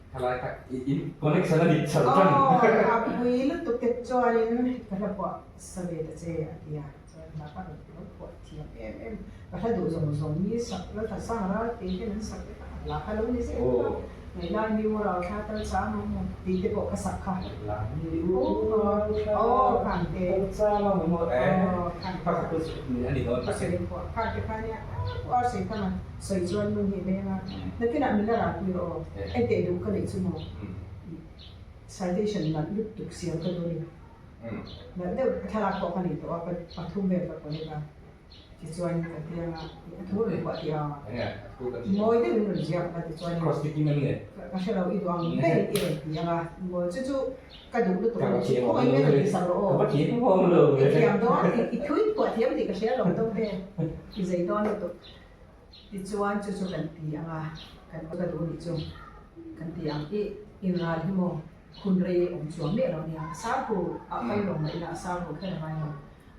Thalai kha in connection a dik chho tan. Aw a pui lutuk te chuanin ka hla phuah sa ve ta che a ti a, chuan hla ka rawn lo phuah thiam em em, ka hla duh zawng zawng mi sak Lalthansang ral tih hian an sak vek a, hla kha lo ni zel kha, Ngailai mi u rau thla tal chang ang maw tih te pawh ka sak kha. Ngailai mi u rau thla tal chang ang maw eh kha kha chu a ni dawn tak e. Phuah kha te kha nia a phuah a sawi thang a. Sawi chuan nung hi leng a, nakinah min la ralpui rawh aw, enteh duh ka neih chu maw? Citation nalh lutuk siam ka duh a ni. Nalh deuh thlalak pawh ka nei tawh a, pathum vel ka connect a, tichuan ka tiang a, a thu rawn phuah tih a, mawi deuhin rawn ziak a tichuan ka hre lo i duh ang daih i rawn ti ang a, mawi chu chu ka duh lutuk a ni, khawngaih in rawn ti sak rawh aw, i thiam dawn, i thu i phuah thiam tih ka hria lo deuh te, i zei dawn lutuk. Tichuan chu chu kan ti ang a, kan ka duh nih chu kan ti ang. I inral hi maw hun rei awm chuang miah lo nia, sar hu a kal lo mah ila a sar hu kher a ngai lo.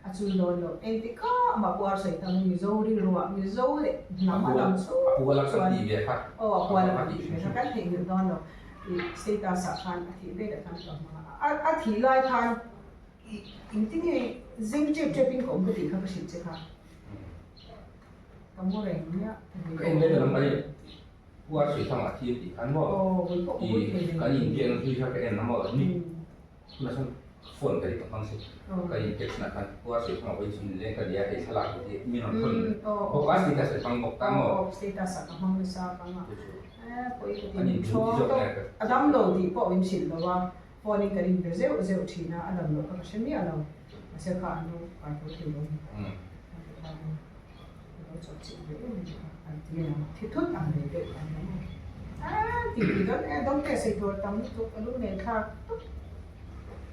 A chul dawn lo. Engti kha amah pawh a sawi tam a, Mizo rilruah Mizo leh hnam a dang chhung chuan aw a kual a kan tih ve kha kan theihnghilh dawn lo. I status ah khan a thih veleh khan ka hmang a, a thih lai khan i engti nge zeng tep tep in ka awm ka tih kha ka hrilh che kha. Ka mu reng nia. Ka en leh ta lam mai Puar sawi thang ah thil tih khan maw i kan inbiakna hlui kha ka en a maw ni. Tunah chuan phone ka ri tawh hmang si, ka in text nah khan puar sawi thang a vawi chhun leng ka nia hei thlalak te hi min rawn thawn bawk a status a hmang bawk ta maw? Aw status ah ka hmang nasa ka hmang a pawi ka ti min thawn tawp a dam lo tih pawh min hrilh lo a phone in kan in be zeuh zeuh thin a a dam loh kha ka hre miah lo mahse kha an lo kai tho thei lo a ni ka lo chawp chilh ve em em kha an ti a thi thut ang ve deuh an lo a ti ti dawn e dawng te sei tur tam lutuk a lung nen thlak tawp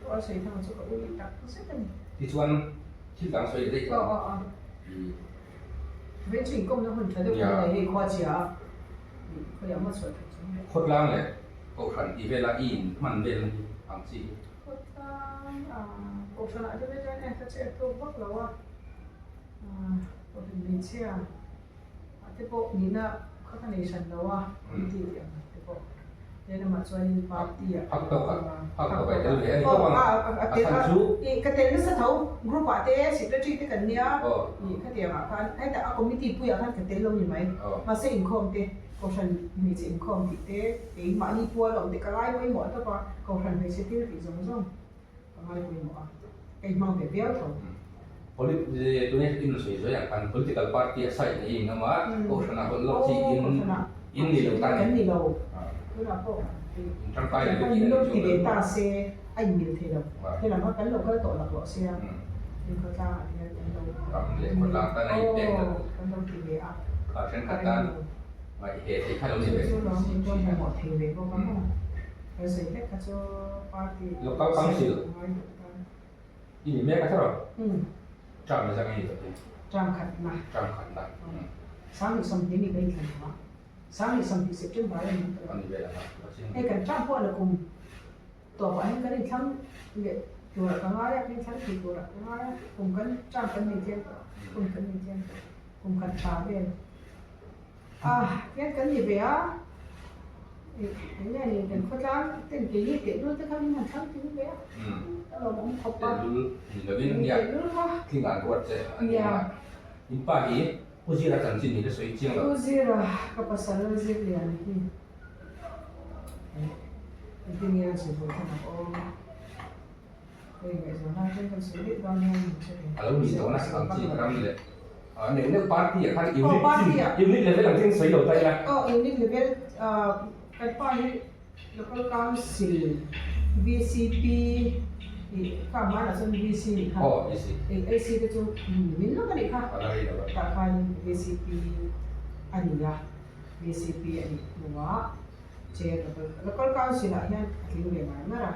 rual sawi thang chu ka ui tak zet a ni. Tichuan thil dang sawi daih chuan i. Vei chu inkawmna hun tha deuh kan nei hei khua chhia a khawiah maw chhuah theih chuan. Khawtlang leh Kohhran tih vela i inhman velna hi ang chi hi. Khawtlang a Kohhranah te phei chuan e ka chet tawk vak lo a. Kohhran hmeichhia ah te pawh nihna kha ka nei hran lo a an ti tih ang te pawh lehlamah chuanin party ah Phak tawk a phak tawk a i tel ve a ni tawp ang a chhan chu ih ka tel nasa tho group ah te secretary te kan nia ih khatiang ah khan hetah a committee puiah khan ka tel lo ni mai mahse inkhawm te Kohhran hmeichhe inkhawm tih te keimahni pual awm te ka lai pawimawh tawp a Kohhran hmeichhe thil tih zawng zawng Ka ngai pawimawh a, ka inhmang ve viau tho. Tune in sawi sawi ang khan political party a side nei in awm a, kohhran ah hawlh lawk chi in in ni lo ta ni. Kan ni lo. Tunah pawh In tangkai leh kan in lo ti ve ta se a inmil thei lo. Helam kha kan lo kal tawh laklawh sia, in khawtlang ah hian kan lo Ram leh khawtlang tan a inpek lo. Kan lo ti ve a. Kha thenkhat tan ngaih he thei kha lo ni ve si thin a. Chu chu lawm in hmuh thei ve bawk a maw. Kan sawi hlek kha chu party Local council i ni mek a tha rawh. Term zang i ni tawh te. Term khatna. Term khatna. 2020 mi kan inthlan tawh a. 2020 September a ni tawh. A ni vel ang a. Hei kan term pawh a la kum tawpah hian kan inthlang leh turah ka ngai a, kan inthlang thei turah ka ngai a. Kum kan term kan nei tlem tawh a, kum kan nei tlem tawh. Kum khat tha vel. A, tiang kan ni ve a, eng nge ni kan khawtlang ten keini tehlul te kha min han thlang tling ve a, ka lawmawm khawp a. Tehlul ni lovin nia, Tehlul kha. Tling an ruat che a ni a. In pa hi Pu Zira chanchin ni la sawi chiang lo. Pu Zira ka pasal zir lian hi engtin nge a sawi tur kha mak aw. Hei ngaihzawn lai chuan kan sawi daih dawn hian min hre ve. A lo nih tawhna ang chi ram leh neuh neuh party ah khan unit chin unit level ang chin sawi lo ta ila. Aw unit level kan pa hi local council VCP ih kha hmanah chuan VC nih kha. Aw VC. AC te chu min lawk a nih kha. A la rei lo a. Tah khan VCP a ni a VCP a nih hnuah chair local council ah hian a tling ve ngar ngar a.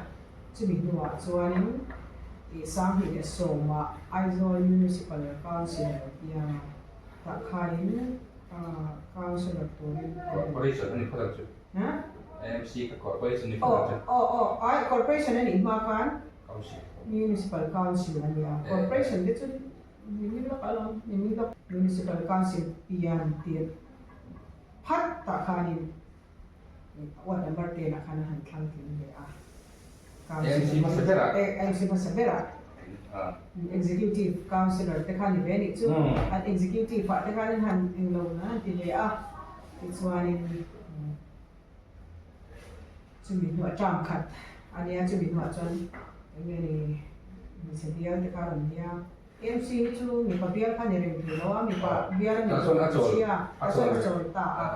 Chumi hnuah chuanin tih 2010 ah Aizawl Municipal Council a lo piang a, tah khanin Councillor turin an in. Corporation a ni phawt ang chu. Ha? AMC kha Corporation a ni phawt ang chu. Aw aw ai Corporation a nih hma khan Council. Municipal Council a ni a, Corporation te chu ni lawk alawm, ni lawk. Municipal Council pian tirh phat tah khanin. Ward number 10 ah khan a han thlang tling ve a. MC hmasa berah. MC hmasa berah. Executive Councillor te kha ni ve nih chu. An executive ah te khan an han englo na han ti ve a. Tichuanin chumi hnuah term khat a nia chumi hnuah chuan eng nge ni hmeichhe bial te kha a rawn nia. MC hi chu mipa bial kha ni reng thei lo a, mipa bial a ni tawh sia, a chuan a chawl ta a.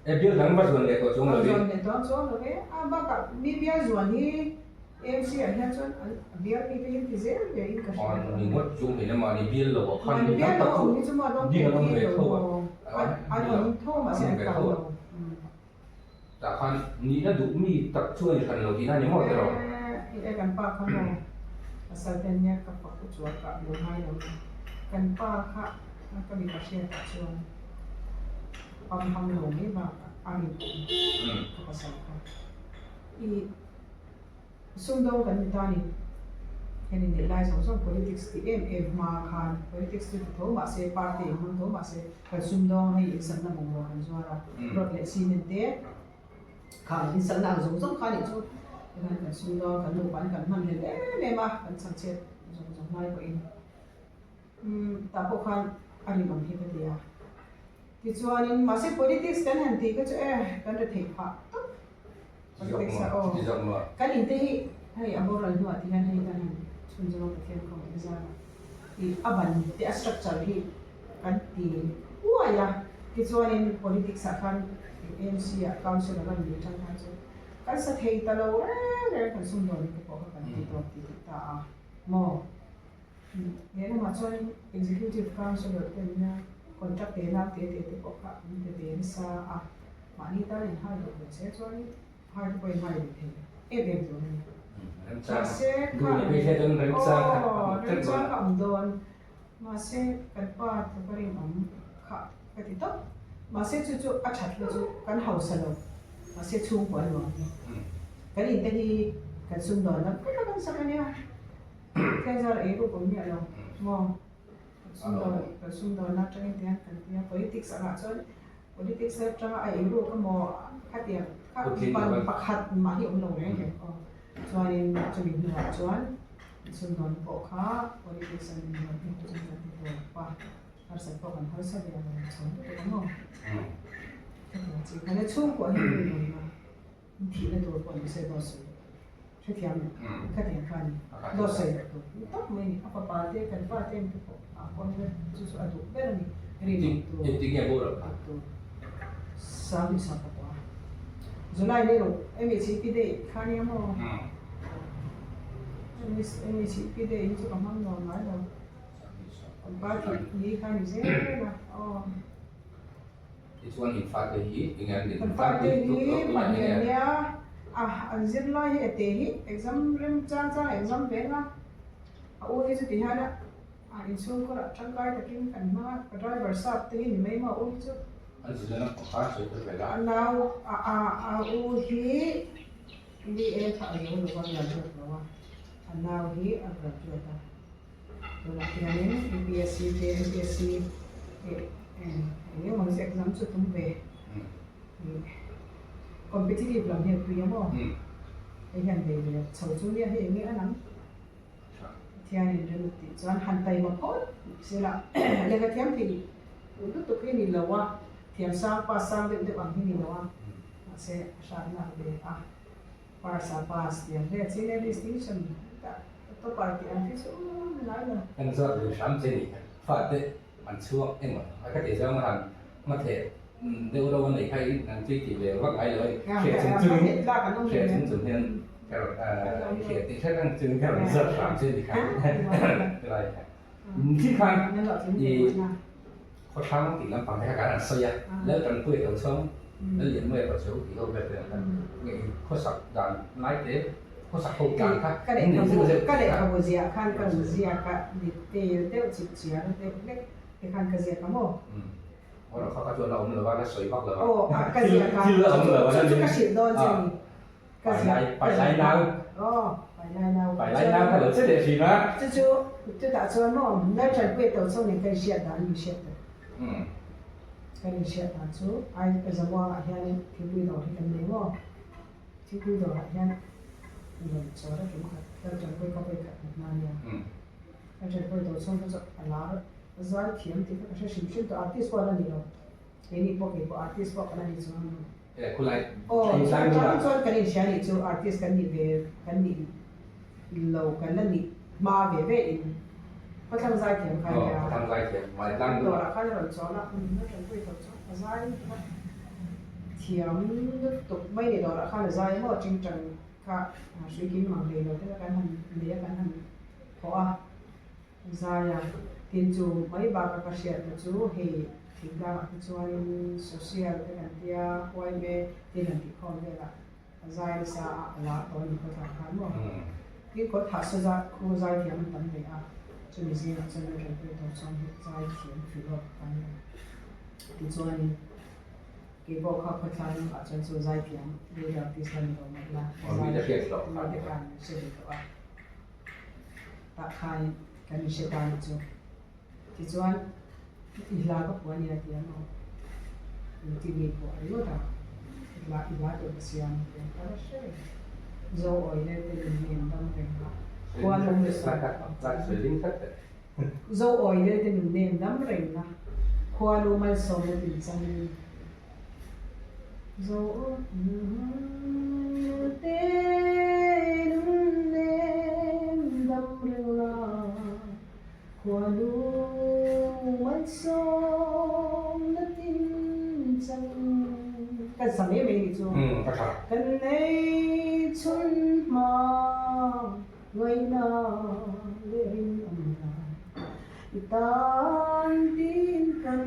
E bial dang va zuan leh tawh chuang lo ve. Zuan leh tawh chuang lo ve. A bakah mi bial zuan hi MC ah hian chuan a bial mi te hian ti zel ve in ka hria. An ni ngawt chung hei lamah ni bial lo ah khan mi tam tak chu ding an awm ve tho a. An awm tho mahse an tam lo. Tah khan nihna duh mi tak chu a ni hran lo tihna a ni maw tiraw? E kan pa kha maw pasal te nia ka fak u chuan ka lo ngai lo a, kan pa kha ka mipa hriatah chuan pamham lo mai bakah a rinawm ka pasal kha. I sumdawng kan ni ta ni. Hemi neih lai zawng zawng politics ti em em hma khan politics chu ti tho mah se party in hmang tho mah se kan sumdawng hei insakna bungrua kan zuar a, rod leh cement te kha insakna ang zawng zawng kha nih chu tikhan kan sumdawng kan nupa in kan hman hlel em em a kan chhangchhiat zawng zawng lai pawhin. Umm tah pawh khan a rinawm hi ka ti a. Tichuanin mahse politics kan han tih kha chu e kan ri theih phah tawp. Politics a aw kan in te hi hei a boral hnuah ti hian hei kan han chhun zawm a Pathian khawngaih na zara ih a ban te a structure hi kan ti uai a. Tichuanin politics ah khan AMC ah councillor a ni tang khan chu kan sa thei ta lo reng reng kan sumdawn te pawh kha kan ti tawp ti tih ta a maw. Lehlamah chuan Executive Councillor te nia contract te nau te te te pawh kha an pe ve nasa a, mahni tan in hai duh ve se chuan hai te pawh in hai ve thei em em tur a ni. Mahse kha aw remchang kha awm dawn mahse kan pa tluk a rinawm kha ka ti tawp. Mahse chu chu a that na chu kan hausa lo mahse chhungkua a nuam hi. Kan inte hi kan sumdawn lam vek a kan sak a nia. Thianzar ei ruk awm miah lo maw? Kan sumdawn atangin tiang kan tia politics angah chuan politics atanga a ei ruk emaw khatiang kha ban pakhat mah hi awm lo reng reng aw. Chuanin chumi hnuah chuan sumdawn pawh kha politics an inrawlh hnu chuan kan ti tawp a, harsat pawh kan harsa ve ang chho lutuk a maw? Khatiang chi kha le chhungkua hi rinawmna. Thihna tur pawh ni se dawt sawi loh tur. Hrethiam em? Khatiang kha a ni. Dawt sawi loh tur ni tawp mai a ni. A fapa te, kan pa te te pawh ah pawh hian chu chu a duh ber a ni. Rinawm tur. Engtin nge boral kha? Tur. Sang ni sang pakua. July ni ruk MECP day kha nia maw? MECP day hi chu ka hmang nuam ngai lo. Kan pa thih ni kha ni zel a. Aw. Tichuan in fate hi enge an Kan fate hi pahnih an nia a, an zirlai hi a te hi exam rem chang chang exam ve nga, a u hi chuti hian a inchhungkhur ah tangkai takin kan hmang a, ka driver sap te hi ni mai maw a u hi chu. An zirna lam pawh kha sawi tel ve la. A nau a a a u hi BA kha a zo lo va graduate lo a, a nau hi a graduate a. Tunah hianin UPSC te MPSC eh eng emaw hi exam chu tum ve ih competitive lam hi a tui a maw hei hian bei ve chho chu nia hei enge a nang Pathianin rem tih chuan han taima phawt sela lehkha thiam thei lutuk hi ni lo a thiam sang pass sang deuh deuh ang hi ni lo a mahse a hratna ve a. Pass a pass tih ang hle chin e distinction tah topper tih ang khi chu ngai lo. Kan zawt ve hram che ni kha fate an chhuak emaw a ka tih zawng a han hmatheh deuh ro a nei kha in an tui ti ve vak ngai lo a ni hriat chung chung hriat chung chung hian ka rawn hriat tih hret ang chung ka rawn zawt hram che ni kha tilai kha thi khan i khawthlang tih lampang te kha kan han sawi a Laltanpuia to chhawng Lallianmawia to chho tih ho vel te ang khan nge in khawsak dan lai te khawsak ho tlan kha Ka lehkhabu ka lehkhabu ziah khan ka rawn ziak a detail deuh chip chiar deuh hlek te khan ka ziak a maw? Aw kha kha chuan a awm lo a la sawi vak lo a Aw ka ziak a thil a awm lo a chu chu ka hrilh dawn che ni. Pailai pailai nau. Aw pailai nau. Pailai nau kha lo che leh thin a. Chu chu chutah chuan maw Lalṭanpuia to chho nen ka inhriat dan min hriat tur. Kan inhriat dan chu ai Zamuangah hianin thingpui dawr hi kan nei maw? Thingpui dawrah hian rawn chawr a tum khat Lalṭanpuia ka vawi khat hmu hna nia. Lalṭanpuia to chhung kha chu a lar zai thiam tih kha ka hre hrim hrim tawh artist pawh a la ni lo. Keini pawh kei pawh artist pawh ka la ni chuang lo. Aw chutah chuan kan inhria nih chu artist kan nih ve kan nih lo kan la nih hma ve ve in khawthlang zai thiam kha ania. Dawrah khan a rawn chawl a, a tanpui tawh chuan a zai thiam lutuk mai ni dawrah khan a zai maw tingtang kha hrui kim mang hlei lo te kha kan han nei a kan han thawh a. Zaia, tin chu mai baka ka hriatna chu hei thingtlangah te chuanin social te kan tia yma tin an tih khawm velah a zai nasa a a lar tawh a ni khawthlang khan maw? Tin kawt thah sa zat khu zai thiam an tam ve a, chumi zingah chuan a tanpui tawh chuan hei zai thiam filawk kan ni. Tichuanin. Kei pawh kha khawthlang ah chuan chu zaithiam lead artist la ni lo mah ila zai mi te khan min hre ve tawh a, tah khan kan inhre ta ni chu. Tichuan i hla ka phuah a nia ti a maw? Engtin nge i phuah ringawt a? I hla i hla tur ka siam ti a, ka la hre reng. Zo awi lel te nun nem dam reng a, khua lum leh sawi. Zo awi lel te nun nem dam reng a, khua lu malsawmna tin changin. Zo awi te nun nem dam reng a, khua lu malsawmna tin changin. Kan sa mai mai nih chu. Kan nei chhun hma. Ngaihna leh rinawmna i tan tin kan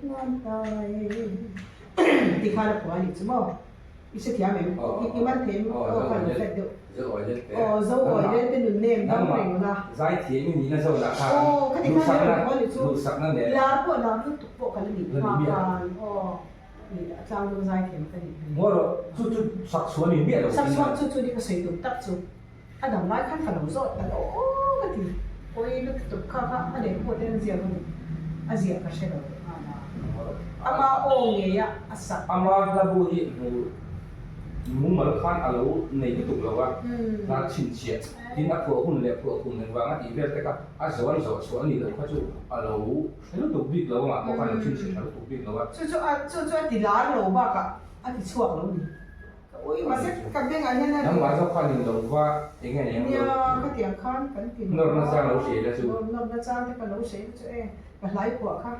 hlan tai ti khan a phuah a nih chu maw? I hrethiam em? I man thei em? Aw khan lo hret deuh. Aw zo awi lel te nun nem dam reng la. Zaithiam i nihna zawn ah khan Aw khati khan a rawn phuah a nih chu. Lar pawh lar lutuk pawh kan la nih hma khan aw. A tlang deuh zai thiam ka nih hmel. Ngaw rawh, chu chu sak chhuah ni miah lo. Sak chhuah chu chu ni ka sawi tum tak chu. A dam lai khan ka lo zawt ta lo aw ka ti. Pawi lutuk kha kha a lehkhaw te an ziak a ni. A ziah ka hre lo leh nghal a. Ama aw ngei a a sak. Ama hla bu hi hmu mumal khan a lo nei lutuk lo a, hla chhinchhiah tin a phuah hun leh phuah kum engvang a tih vel te kha a zawh an zawh chhuah a ni loh kha chu a lo Hre lutuk bik lo amah pawh khan lo chhinchhiah tha lutuk bik lo a. Chu chu a chu chu a ti lar lo bakah a ti chhuak lo ni. Ka ui mahse ka bengah hian a Nangmah zawk khan in lo va eng nge eng lo. Nia khatiang khan kan ti lo Nawrna chang lo hriai la chu. Nawrna chang te ka lo hriai la chu e ka hlai phuah kha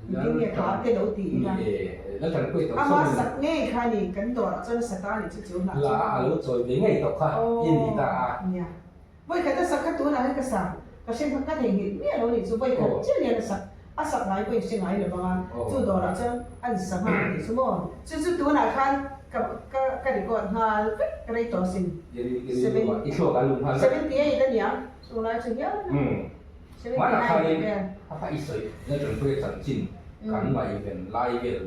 engtin nge kha te lo ti ila. Ni e Laltanpuia tawh Ama sak ngei kha ni kan dawrah chuan a sa ta ni chu chu hnah chu. La a lo chawi ve ngei tawh kha i ni ta a. Nia. Vawikhat a sak kha tunah hian ka sa, ka hre hmak ka theihnghilh miah lo nih chu vawikhat chiah hian a sak, a sak ngai pawhin hre ngai lo vang a, chu dawrah chuan an sa nghal a nih chu maw? Chu chu tunah khan ka ka ka record nghal vek rei tawh asin, 78 a niang, chulai chu hial a ni, 79 tih vel.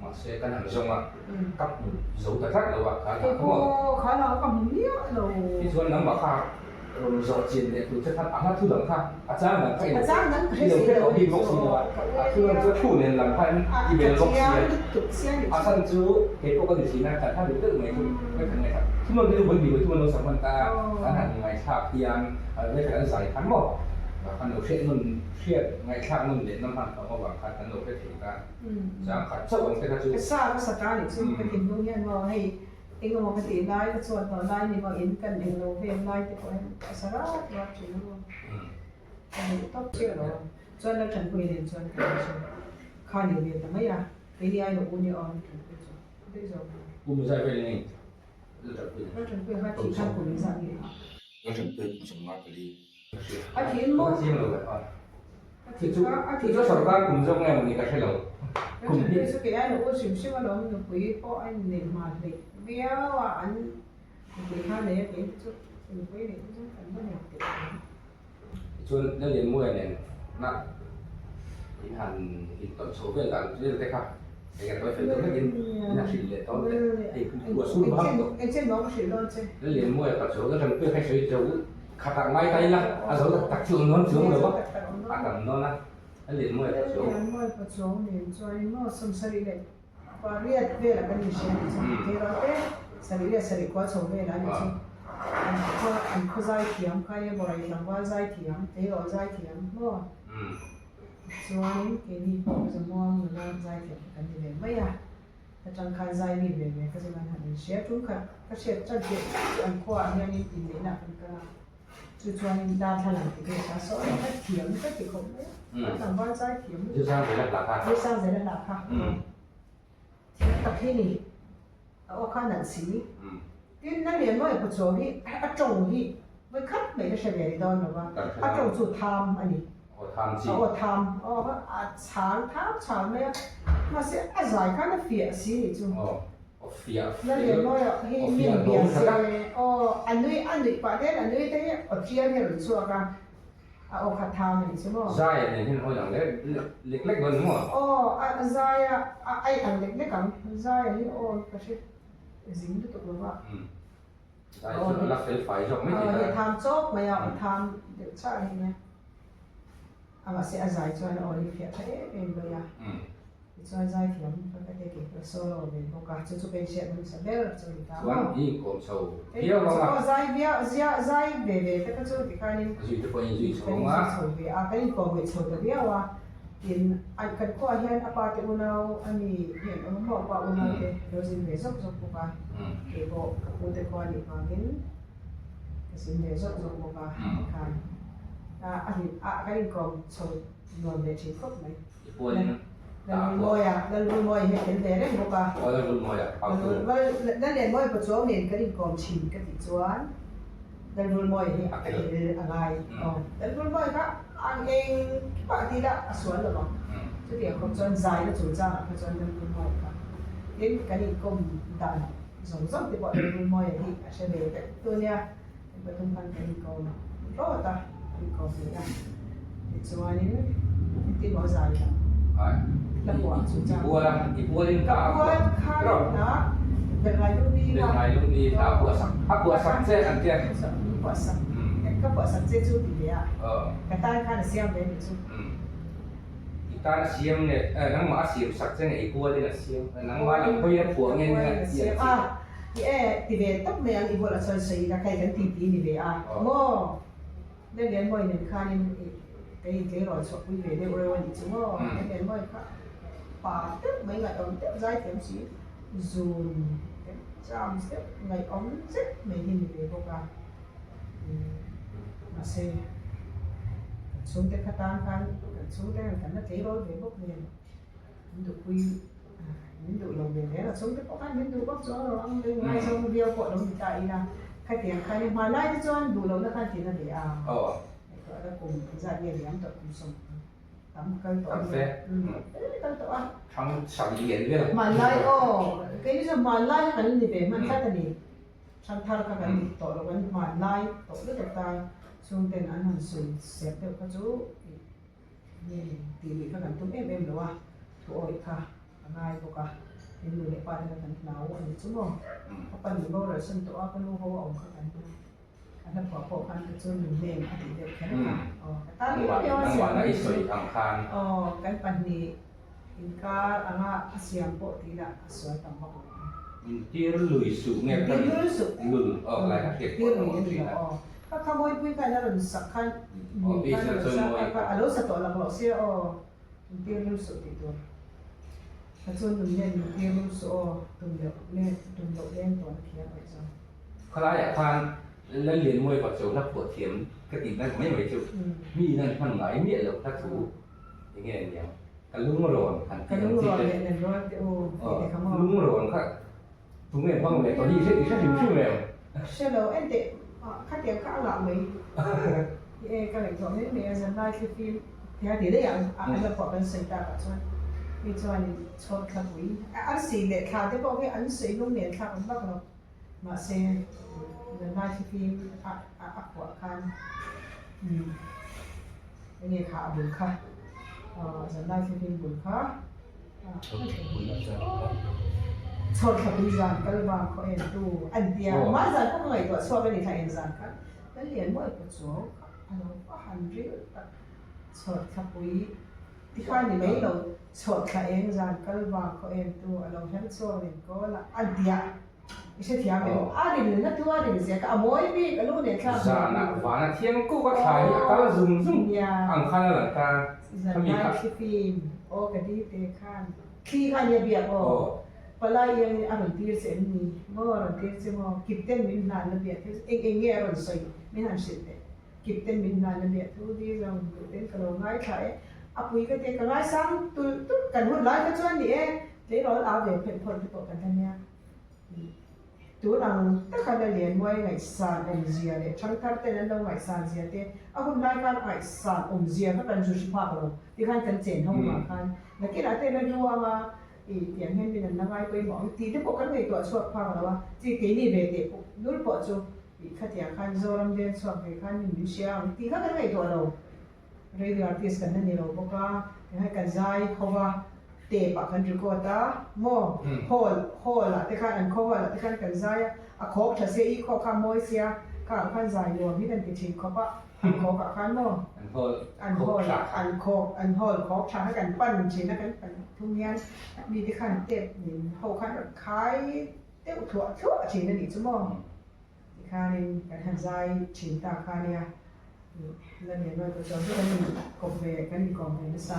Mahse kan han zawng a, ka hmu zo ta tlat lo a, kha lah ka maw? Kha lah ka hmu miah lo. Tichuan nangmah kha rawn zawh chian leh tur che khan a hla thu dang kha a chang dang kha i lo hre tawh bik bawk si lo a, a thu dang chu a thu nen lam khan i bel bawk si a, a chhan chu kei pawh ka ni thin a, kan hla deuh deuh mai chu ka han ngaihthla, thil chu vawi hnih vawi thum an lo sak hman ta a, kan han ngaihthlak hian vekhat an zai khan maw kan lo hriat nawn hriat ngaihthlak nawn leh na hman tam avang khan kan lo hre thei ta. Chang khat chauh ang te kha chu. Ka sa ka sa ta nih chu ka thinlung hian maw hei eng emaw ka tih lai ka chuan tawh lai ni maw in kan eng lo vel lai te pawh hian ka sa rat rat thin a maw ka duh tawp chiah lo a chuan Lalthanpuii nen chuan ka in chu kha ni ve ta mai a keini ai lo u nia aw Lalthanpuii chu daih zawk a. Pu Muzai vel eng nge Lalthanpuii nen? Lalthanpuii kha thih khan kum engzah nge a? Lalthanpuii kum 54. A thin maw? Ka chiang lo a. Chu chu sorkar kum zawk nge ni ka hre lo. Kum hi chu kei aiin a u hrim hrim alawm nupui pawh a inneih hma hleih viau a an nupui kha nei a kei chu nupui neih te chuan kan va nei teh ang. Tichuan Lallianmawia nen na in han intawn chho vel dan vel te kha eng nge tawi fel deuh hlekin in han hrilh leh dawn teh. Hei pu a sur bang tawh. Engchen maw ka hrilh dawn che. Lallianmawia pa chu Laltanpuia kha i sawi zo. Khatah ngai ta ila, a zo tak tak chu awm dawn chuang lo a, a tam dawn a, a lian mawi pa chuang. A lian mawi pa chuang nen chuanin maw 78 velah kan inhria a nih chu, keirawl te sarih leh sarih khua chho velah a nih chu, an khua an khaw zai thiam kha nia borai tlangval zai thiam, keirawl zai thiam maw chuanin keini pawh zamuang nula zai thiam kha kan ni ve mai a. Atang khan zai mi ve ve ka chu kan han inhria tum khat ka hriat tan piah tak chu an khuaah hianin inneihna ah kan kal a, chu chuanin darthlalang ti ve ta sawn a thiam ka ti khawp mai a, a tlangval zai thiam lutuk. Zirsan zela hla kha. Zirsan zela hla kha. Thiam tak hi ni, a aw kha a nalh si. Tin, na lian mawi pachaw hi a tawng hi vawi khat mai la hre ve ni dawn lo va, a tawng chu tham a ni. Aw tham chi. Aw tham, aw a chhang tham chhang mai a, mahse a zai khan a fiah si nih chu. Aw, aw fiah fel. Na lian mawi hi min bia se, aw a nui a nuih pah te hian a nui te hi aw tial hi a rawn chhuak a. A aw kha tham a nih chu maw? Zaia nen hian hawi ang lek lek lek dawn maw? Aw, a Zaia a ai ang lek lek ang. Zaia hi aw ka hre zing lutuk lo va. Zaia chu a la fel fai zawk mai thei ta. Tham chawp mai a, aw tham deuh chah hi nia. A mahse a zai chuan a aw hi fiah tha em em mai a. Tichuan zaithiam ka ka te kei pawh solo ve bawk a, chu chu ka inhriat hmasa ber chu a ni ta maw? Chuan i inkawm chho viau ang a. Aw zai viau, zia zai ve ve te kha chu tikhanin Zui te pawh in zui chho ang a. Kan inzui chho ve a, kan inkawm ngei chho ta viau a. Tin, a kan khuaah hian a pa te unau a ni hi an awm a maw, a pa unau te lo zin ve zawk zawk bawk a, kei pawh ka pu te khua nih vangin ka zin ve zawk zawk bawk a tikhan a hlim a kan inkawm chho nuam ve thin khawp mai. Lalrulmawia, Lalrulmawia hi a tel ve reng bawk a. Aw Lalrulmawia, Pautu. Lallianmawia Pachuau nen kan inkawm thin ka tih chuan Lalrulmawia hi a tel a ngai. Aw Lalrulmawia kha ang eng pah ti ila a sual lo vang. Chutiang khawp chuan zaina chungchangah kha chuan Lalrulmawia kha tin kan inkawm dan zawng zawng te pawh Lalrulmawia hi a hre ve vek tu nia. Pathum khan kan inkawm rawt a, kan inkawm leh a. Tichuanin engtin maw zai lam la puah chu chang. I pual a, i pualin ka pual khan a Belngai lungni kha. Belngai lungni kha a puah sak, a puah sak che an tia. Min puah sak, ka puah sak che chu ti ve a, ka tan khan a siam ve a nih chu. I tan a siam nge, nangmah a siam sak che nge i pualin a siam, nangmah lam hawiin a phuah nge nge a ti ang chi. Ni e, ti ve tawp mai ang i bulah chuan sawi ila kai kan titi ni ve a maw? Lalianmawi nen khanin kei tleirawl chhuahpui ve deuh reuh a nih chu maw? Lalianmawi kha pa deuh mai ngaihawm deuh zaithiam si zun deuh cham deuh ngaihawm zet mai hi ni ve bawk a mahse kan chhungte kha tan khan kan chhungte khan kan la tleirawl ve bawk nen min duhpui min duh lo ve reng a chhungte pawh khan min duh vak chuang lo ang lei ngaizawng viau pawh lo ni ta ila khatiang khan i hmanlai te chuan duh lohna khan tina ve a ngaihtuah la kum zat nge liam tawh kum sawm tam kal tawh a nia kal tawh a thang sak lian vel hmanlai aw keini chuan hmanlai kha kan ni ve hman tlat a ni thang thar kha kan ni tawh lo kan hmanlai tawh lutuk ta chhungten an han sawi sep deuh kha chu. Nge tih luih kha kan tum em em lo a, thu awih kha a ngai bawk a, min nu leh pa te kha kan hlau a ni chu maw? Ka pa min boral sawn tawh a, ka nu ho a awm kha kan a hla phuah pawh khan ka chu nun nem a tih deuh kher kha aw ka tan viau viau a siam a sawi ang khan aw kan pahnih inkar anga a siam pawh tih lah a sual tam vak lo ang. Min tir lui suh nge ka tir suh lul aw lai kha hriat pawh a awm thin a. Ka kha mawipui khan a rawn sak khan lui khan a rawn sak a, a lo sa tawh laklawh sia aw, min tir lul suh tih tur. Ka chuan nun nen min tir lul suh aw, tum loh len tum loh leng tawn a thiam aih zawng. Khalaiah khan Lallianmawia pa chu hla phuah thiam ka tih dan mai mai chu mi in an hman ngai miah loh hla thu eng nge niang ka lungrawn han tih ang chi te. Lungrawn kha Tunge hmang leh tawh hi i hre hrim hrim em? Hre lo, en teh khatiang kha a ngah mai e ka ngaihtuah mai mai a zanlai thli fim tia ti daih ang a la pawh kan sawi tak ah chuan hei chuanin chhawr thlapui arsi leh thla te pawh khi an sawi lung nen thlak an vak lo mahse zanlai thli fim a a phuah khan enge kha a bul kha zanlai thli fim bul kha. Chhawr thlapui zan kal vang khaw en tu an tia mah zan pawh ka ngaihtuah chhuak a ni thla eng zan khan kan lian mawi paw chuau kha a lo va han ril tak chhawr thlapui ti khan ni mai lo chhawr thla eng zan kal vang khaw en tu a lo her chhuak nen kawl a an tia i hrethiam em a rin na tu a rin zia kha a mawi bik a lu nen thlak Zana vana thiang kuk a thlai hi a kal zung zung ang khan a lang ta Zan lai thli fim aw ka di te khan thli kha nia biak aw palai iangin a rawn tir che em ni maw a rawn tir che maw kipten min hlan la biak thil eng eng nge a rawn sawi min han hrilh teh kipten min hlan la biak thu di zawng duhten ka lo ngaithla e a pui ka tia ka ngaisang tulh tulh kan hun lai kha chuan ni e tleirawl au ve phelh phawlh te pawh kan la nia. Tun ang taka la Lianmuai ngaihsan awmzia leh thangthar ten an lo ngaihsan zia te, a hun lai khan ngaihsan awmzia kha kan zu hri phak lo ti khan kan chen ho mah khan nakinah te la ruanga i tiang hian min an la ngai pawimawh ang tih te pawh kan ngaihtuah chhuak phak lo a, chi keini ve teh pawh nul pawh chu i khatiang khan Zoram veng chhuak ve khan min min hria ang tih kha kan ngaihtuah lo. Radio artist kan la ni lo bawk a, tihian kan zai ho va, tape ah kan record a maw, hall hall ah te khan an khaw hall ah te khan kan zai a, a khawk tha sia i khawk kha a mawi sia, kha ah khan zai nuam hi kan ti thin khawp a, an khawk ah khan maw, an hall an khawk an hall khawk tha kha kan pan thin a kan pan thung hian mi te khan tape nen ho khan rawn khai deuh thluah thluah thin a nih chu maw. Tikhanin kan han zai thin ta kha nia, la nen ruai pawh chuan kan inkawp ve kan inkawm ve nasa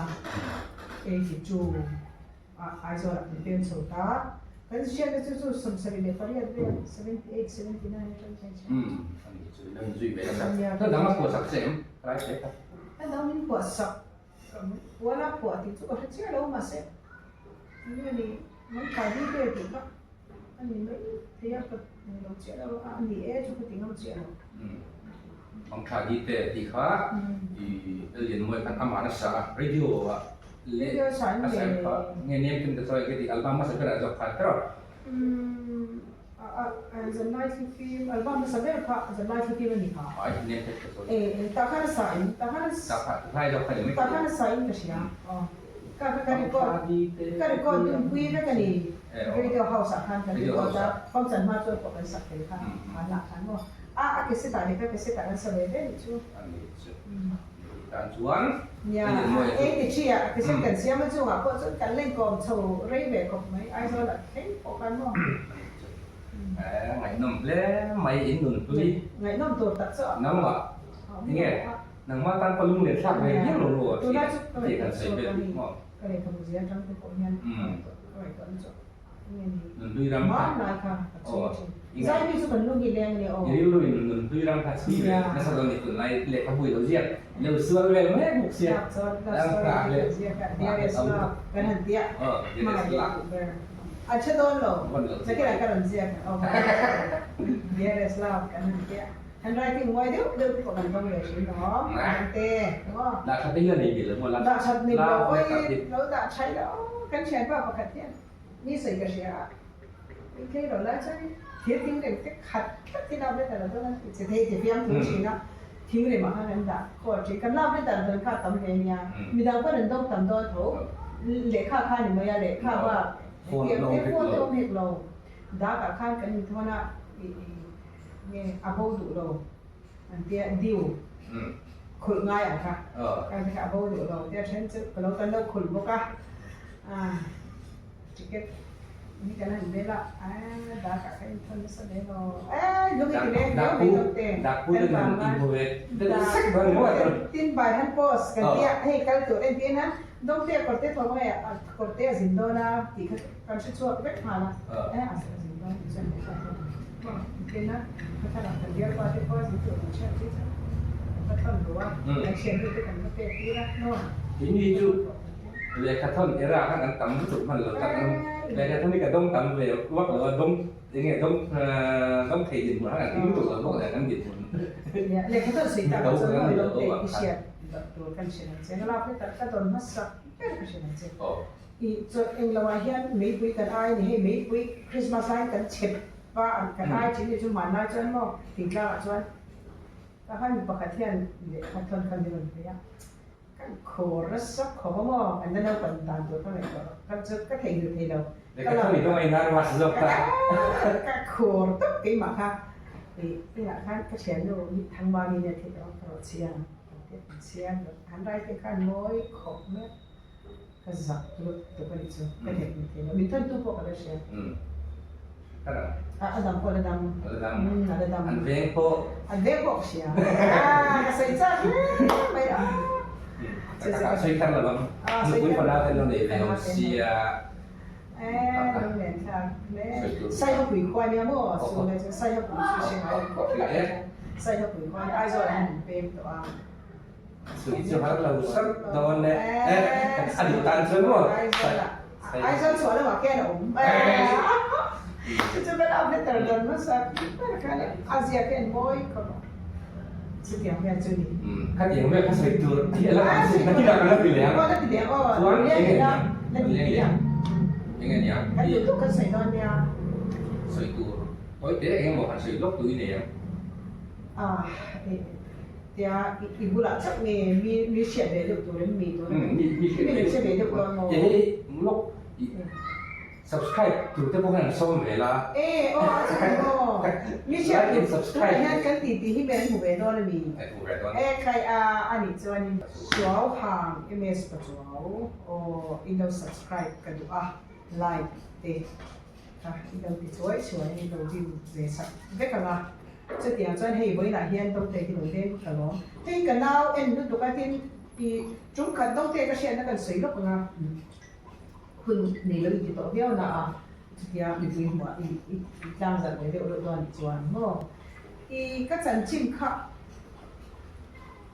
82 ah Aizawl ah kan pem chho ta, kan hriatna chu chu 78 vel 78 79 atang chuan chhiat. Umm ani chu ila min zui ve nasa. Hla dang a phuah sak che em? Ka lai hle ta. Hla dang min phuah sak puala phuah tih chu ka hre chiah lo mahse enge ni mangkhai hi te tih kha a ni mai thei a ka hmu lo chiah lo a ni e chu ka ti ngam chiah lo. Mangtha hi te tih kha i Lallianmawia khan amah nasa a radio ah leh a sa kha nge nem tum te chawi ka ti album hmasa berah zawk khan tawh. Zanlai thlifim album hmasa ber kha Zanlai thlifim a ni kha. Ai nem tum te chawi. E tah khan a sa in tah khan a tah khan a sa in ka hria. Ka ka record ka record dun pui vek a ni. Radio house ah khan kan record a function hma chuan pawh kan sak thei kha han lah khan maw a a cassette ah leh ka cassette ah kan sa ve ve nih chu. A ni chu tan chuan Nia 83 ah cassette kan siam a chungah pawh chuan kan lengkawm chho rei ve khawp mai Aizawl ah thleng pawh khan maw. A ni chu ngaihnawm hle mai in nun hlui. Ngaihnawm tur tak chu a. Nangmah enge nangmah tan pawh lung len thlak ve viau lo maw tih kan sawi vel bik maw. Ka lehkhabu zia atang te pawh hian ka ngaihtuah na chu enge ni Nunhlui ram kha hmanlai kha ka chhui thin. Zaimi chu kan lung hi leng ania aw. I rilru in nunhlui ram kha chhui ve nasa dawn ni tunlai lehkhabu i lo ziak lo sual vel mek bawk sia. Love chuan love story te kan ziak a dearest love kan han tia hmangaih leh duh ber an hre dawn lo nakinah ka rawn ziak ang aw dearest love kan han tia. Handwriting nguai deuh deuh te pawh kan dawng ve thin lo, kan te maw? Dah that hi a nei bil lo maw? Dah that nei lo pawhin lo dah thai lo, kan thianpa pakhat hian mi sawi ka hria a, min tlei lo lai chuan thir thing rem te khat tlat hi lak let a lo dawn a ti che thei ti fiam thu thin a, thing remah khan kan dah khaw thin, kan lak let dan dawn kha a tam hle nia, midang pawhin an dawng tam dawn tho, lehkha kha a ni mai a, lehkha bak phone te awm hek lo, dak ah khan kan inthawn a Nge a bo duh lo an tia diu khulh ngai ang kha ka kha a bo duh lo tia then chu ka lo kan lo khulh bawk a ticket ni kan han bel a a dak ah ka inthawn nasa ve lo e lung i ti leng viau mai dawt te kan vang a tin by han post kan tia hei kal tur entir nan dawngte a kawrte thaw mai a kawrte a zin dawn a tih kha Kan hre chhuak vek nghal a, e a zin dawn tih chuan min hriat thei a. Tin a, ka thlarah kan bialpa te khua zin tur kan hriat chi chuan kan va thawn lo a, kan hriat hnu te kan va pek tir a, no. Keini chu lehkha thawn era khan an tam lutuk hman lo tak ang, lehkha thawn hi ka dawng tam ve vak lo a, dawng enge dawng dawng thei dinhmun khan an ting lutuk lo bawk nen an dinhmun. Lehkha thawn sawi tak ah chuan maw dawng te i hriat tur kan hre ang che, lak hi ka dawn hmasa ber ka hre ang che. I chawlh eng lo ah hian meipui kan ai a ni hei, meipui Christmas laiin kan chep va an kan ai thin ni chu hmanlai chuan maw thingtlang ah chuan tah khan mi pakhat hian lehkha thawn kha min rawn pe a, kan khawr nasa khawp a maw kan la naupan dan tur ka ngaihtuah loh ka chu ka theihnghilh thei lo. Lehkha thawn i dawng a inar mas zawk ta. Ka khawr tawp keimah kha i tunah khan ka thiannu Thangmami nia thil erawh ka rawh chhiang kan ti a, kan chhiang han rai te khan mawi khawp mai a. Ka zak lut tuk a nih chu, ka theih hmu thei lo. Min thawntu pawh ka la hria. A dam pawh a la dam. A la dam. A la dam. An veng pawh. An veng pawh ka hria. Ka sawi chak hle mai a. Ka sawi thar lo ang. Nupui fana te lo nei ve awm sia. Lo len thlak hle. Saihapui khua nia maw? Chu lai chu Saihapui chu hre ngai lo. Saihapui khua nia Aizawl ah hian an pem tawh a. Sui chu har lo sar dawn e. A duh tan chuan maw? Aizawl chhuah lamah khian a awm. Chu chu ka love letter dawn hmasa ber kha nia. A ziak hian mawi khawp a. Chutiang vel chu ni. Khatiang vel kha sawi tur hi a la tam sin. Nakinah kan la ti leh ang. Aw la ti leh ang aw. Chuan enge niang? La ti leh ang. Enge niang? Kan duh tuk kan sawi dawn nia. Sawi tur tawi te eng emaw han sawi lawk tui nei ang. Ah. Tia i bulah chauh nge mi mi hriat ve deuh tur em mi tun mi mi hre ve deuh dawn maw? Hei vlog i subscribe tur te pawh hian an sawm ve la. E aw a chu ni maw? Mi hriat tur tunah hian kan ti tih hi mi an hmu ve dawn a mi? E khai a a nih chuanin Suau hang MS Pachuau aw in lo subscribe ka duh a like te. A i lo ti chuai chuai a ni lo view ve sak vek ang a, chutiang chuan hei vawiinah hian Dawngte hi lo leng ka lawm. Hei ka nau en lutuk a tin i tum khat Dawngte ka hriatna kan sawi lawk ang a, hun nei lo inti tawh viau na a, chutia mipui hmuah i i tlang zalh ve deuh deuh dawn anih chuan maw i ka chanchin kha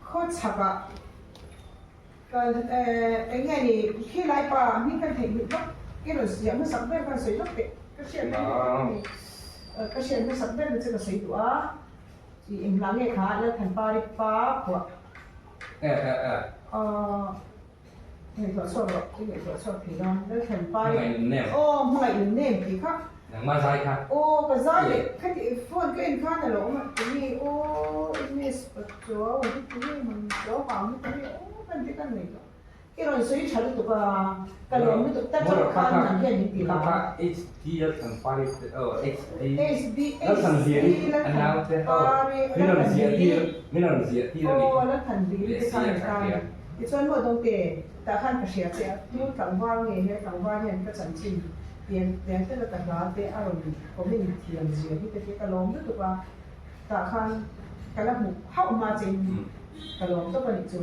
khaw chhakah Kan eng nge ni khi lai pa hming kan theih hmuh vak i rawn siam hmasak ber khan sawi vak teh ka hriat mai ni ka hriat hmasak ber na chu ka sawi duh a i eng hla nge kha Lalthanpari pa phuah ngaihtuah chhuak rawh i ngaihtuah chhuak thei dawn Lalthanpari aw hmangaih nun nem tih kha Nangmah zai kha aw ka zai leh khati phone ka en khan a lo awm a tinge aw i miss Chuau hi tu nge man chuau vang hi tu nge aw kan ti kan ngaihtuah i rawn sawi tha lutuk a ka lawm lutuk ta chauh khan nang hian min ti la HD Lalthanpari aw HD HD Lalthanpari min rawn ziah tir a ni aw Lalthanhliri te khan an tan tichuan maw dawngte tah khan ka hria che a tu tlangval nge he tlangval hian ka chanchin pian pian tela ka hla te a rawn comment thiam zia hi ka tia ka lawm lutuk a. Tah khan ka la hmuh hauh hma che in ka lawm tawp a nih chu.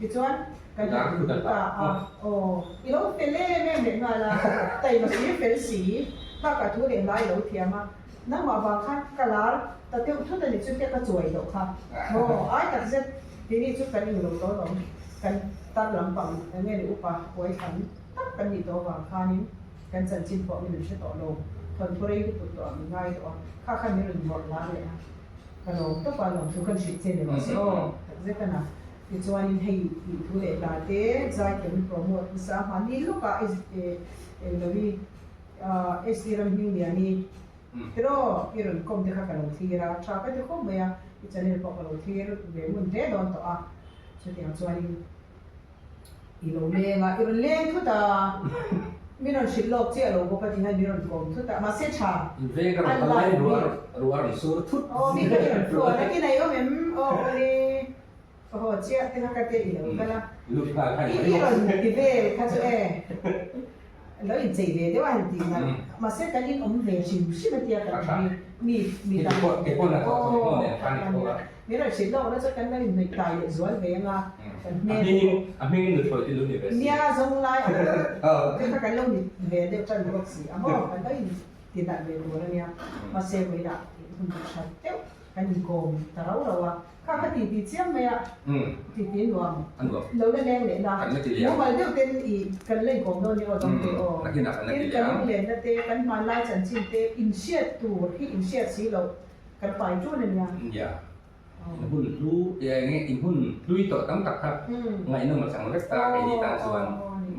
Tichuan kan han hmu ta a, aw i lo fel em em leh nghal a, taima si fel si, bakah thu leh hla i lo thiam a, nangmah vang khan ka lar ta deuh thut a nih chu tia ka chuai tawh kha maw ai tak zet tini chu kan ing lo tawh alawm, kan tar lampang nge ni upa uaithlan tak kan nih tawh vang khanin. Kan chanchin pawh min rawn hre tawh lo, thawnthu rei lutuk tawh ah min ngai tawh a, kha khan min rawn vawrh lar leh a, ka lawm tawp a, lawmthu kan hrilh che ni rawh se aw, tak zet a na. Tichuanin hei tih thu leh hla te zaithiam in promote nasa a, mahni lawkah Englovi SD Ramhmingliani tiraw i rawn kawm te kha ka lo thlir a, tha ka ti khawp mai a, i channel pawh ka lo thlir ve ngun hle dawn tawh a, chutiang chuanin. I lo leng a, i rawn leng thut a, min rawn hrilh lawk chiah lo bawk a ti hian min rawn kawm thut a, mahse tha In veng ka rawn kal lai ruah ruah a rawn sur thut. Aw mi ka i rawn phone a, i nei awm em? Aw awle ka haw chiah te kha ka tia i lo kal a, i rawn ti vel kha chu e lo inchei ve deuh a han tih nalh, mahse kan in awm ve hrim hrim a tia kan mi mi mi dang aw. Min rawn hrilh lawk na chuan kan lo inhnaih tai leh zual ve ang a, kan hmel pawh. A hming in nuthlawi te lo ni ve si. Nia zawng lai ang te kha kan lo ni ve deuh tan bawk si a maw, kan lo in ti nalh ve tur a nia. Mahse vawiinah hun tha deuh kan inkawm ta rau rau a, kha kha ti ti chiam mai a, ti ti nuam lo la leng leh na, mumal deuh ten i kan la inkawm dawn nia aw dawngte aw. Tin kan lunglenna te, kan hmanlai chanchin te inhriat tur hi inhriat si loh. Kan pai ṭun a nia. Nia. In hun hlu, enge in hun hlui tawh tam tak kha ngaihnawm a chang vek ta keini tan chuan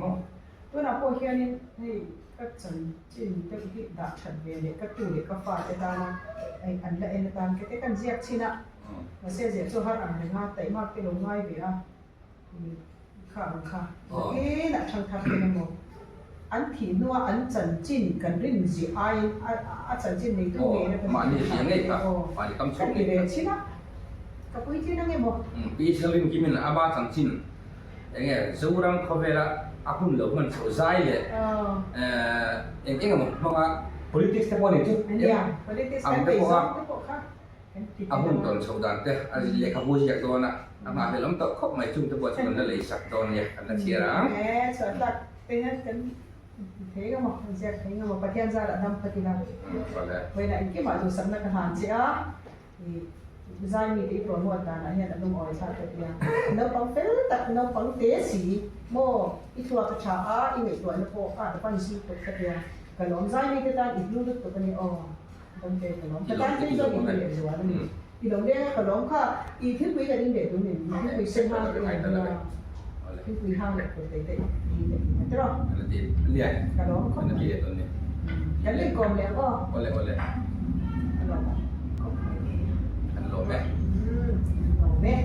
maw. Tunah pawh hianin hei ka chanchin deuh hi dah that ve leh ka tu leh ka fa te tana an la en atan ka te kan ziak chin a, mahse ziah chu har ang reng a, taihmak te lo ngai ve a. Kha ang kha nakin ah thang thar ten emaw an thih hnua an chanchin kan rin zih aiin a chanchin neitu ngei na kan ti kha aw kan ti ve chin a ka pui thin ang emaw. Pi Lalrin Kimin a ba chanchin enge Zoram khawvela a hun lo hman chhoh zai leh eng eng emaw hmanga politics te pawh a ni chu ang te pawh a. A hun tawn chhoh dan te a lehkhabu ziak dawn a, a nghahhlelh awm tawh khawp mai chung te pawh chu kan la lei sak dawn nia, kan la chhiar ang. E, chhuah tlak te hian kan ti thei nga maw, kan ziak thei nga maw, Pathian zarah dam khat ila. Vale. Vawiinah engkimah duhsakna ka hlan che a, i zai mite i promote danah hian a lungawi thlak ka ti a. Naupang fel tak, naupang te si maw, i thluak a tha a, i ngaihtuahna pawh a advance lutuk ka ti a, ka lawm zai mite tan i hlu lutuk a ni aw. Dawngte ka lawm. Ka tan phei chuan i leh zual a ni. I lo leng a ka lawm kha. I thilpui kan in leh dun in thilpui sen hang te in nia. Thilpui hang leh kut te te i leh in a tiraw. Ka lawm khawp mai. Kan leng kawm leh ang aw. Awle awle. Ka lawm khawp mai. Kan lawm e. Kan lawm e.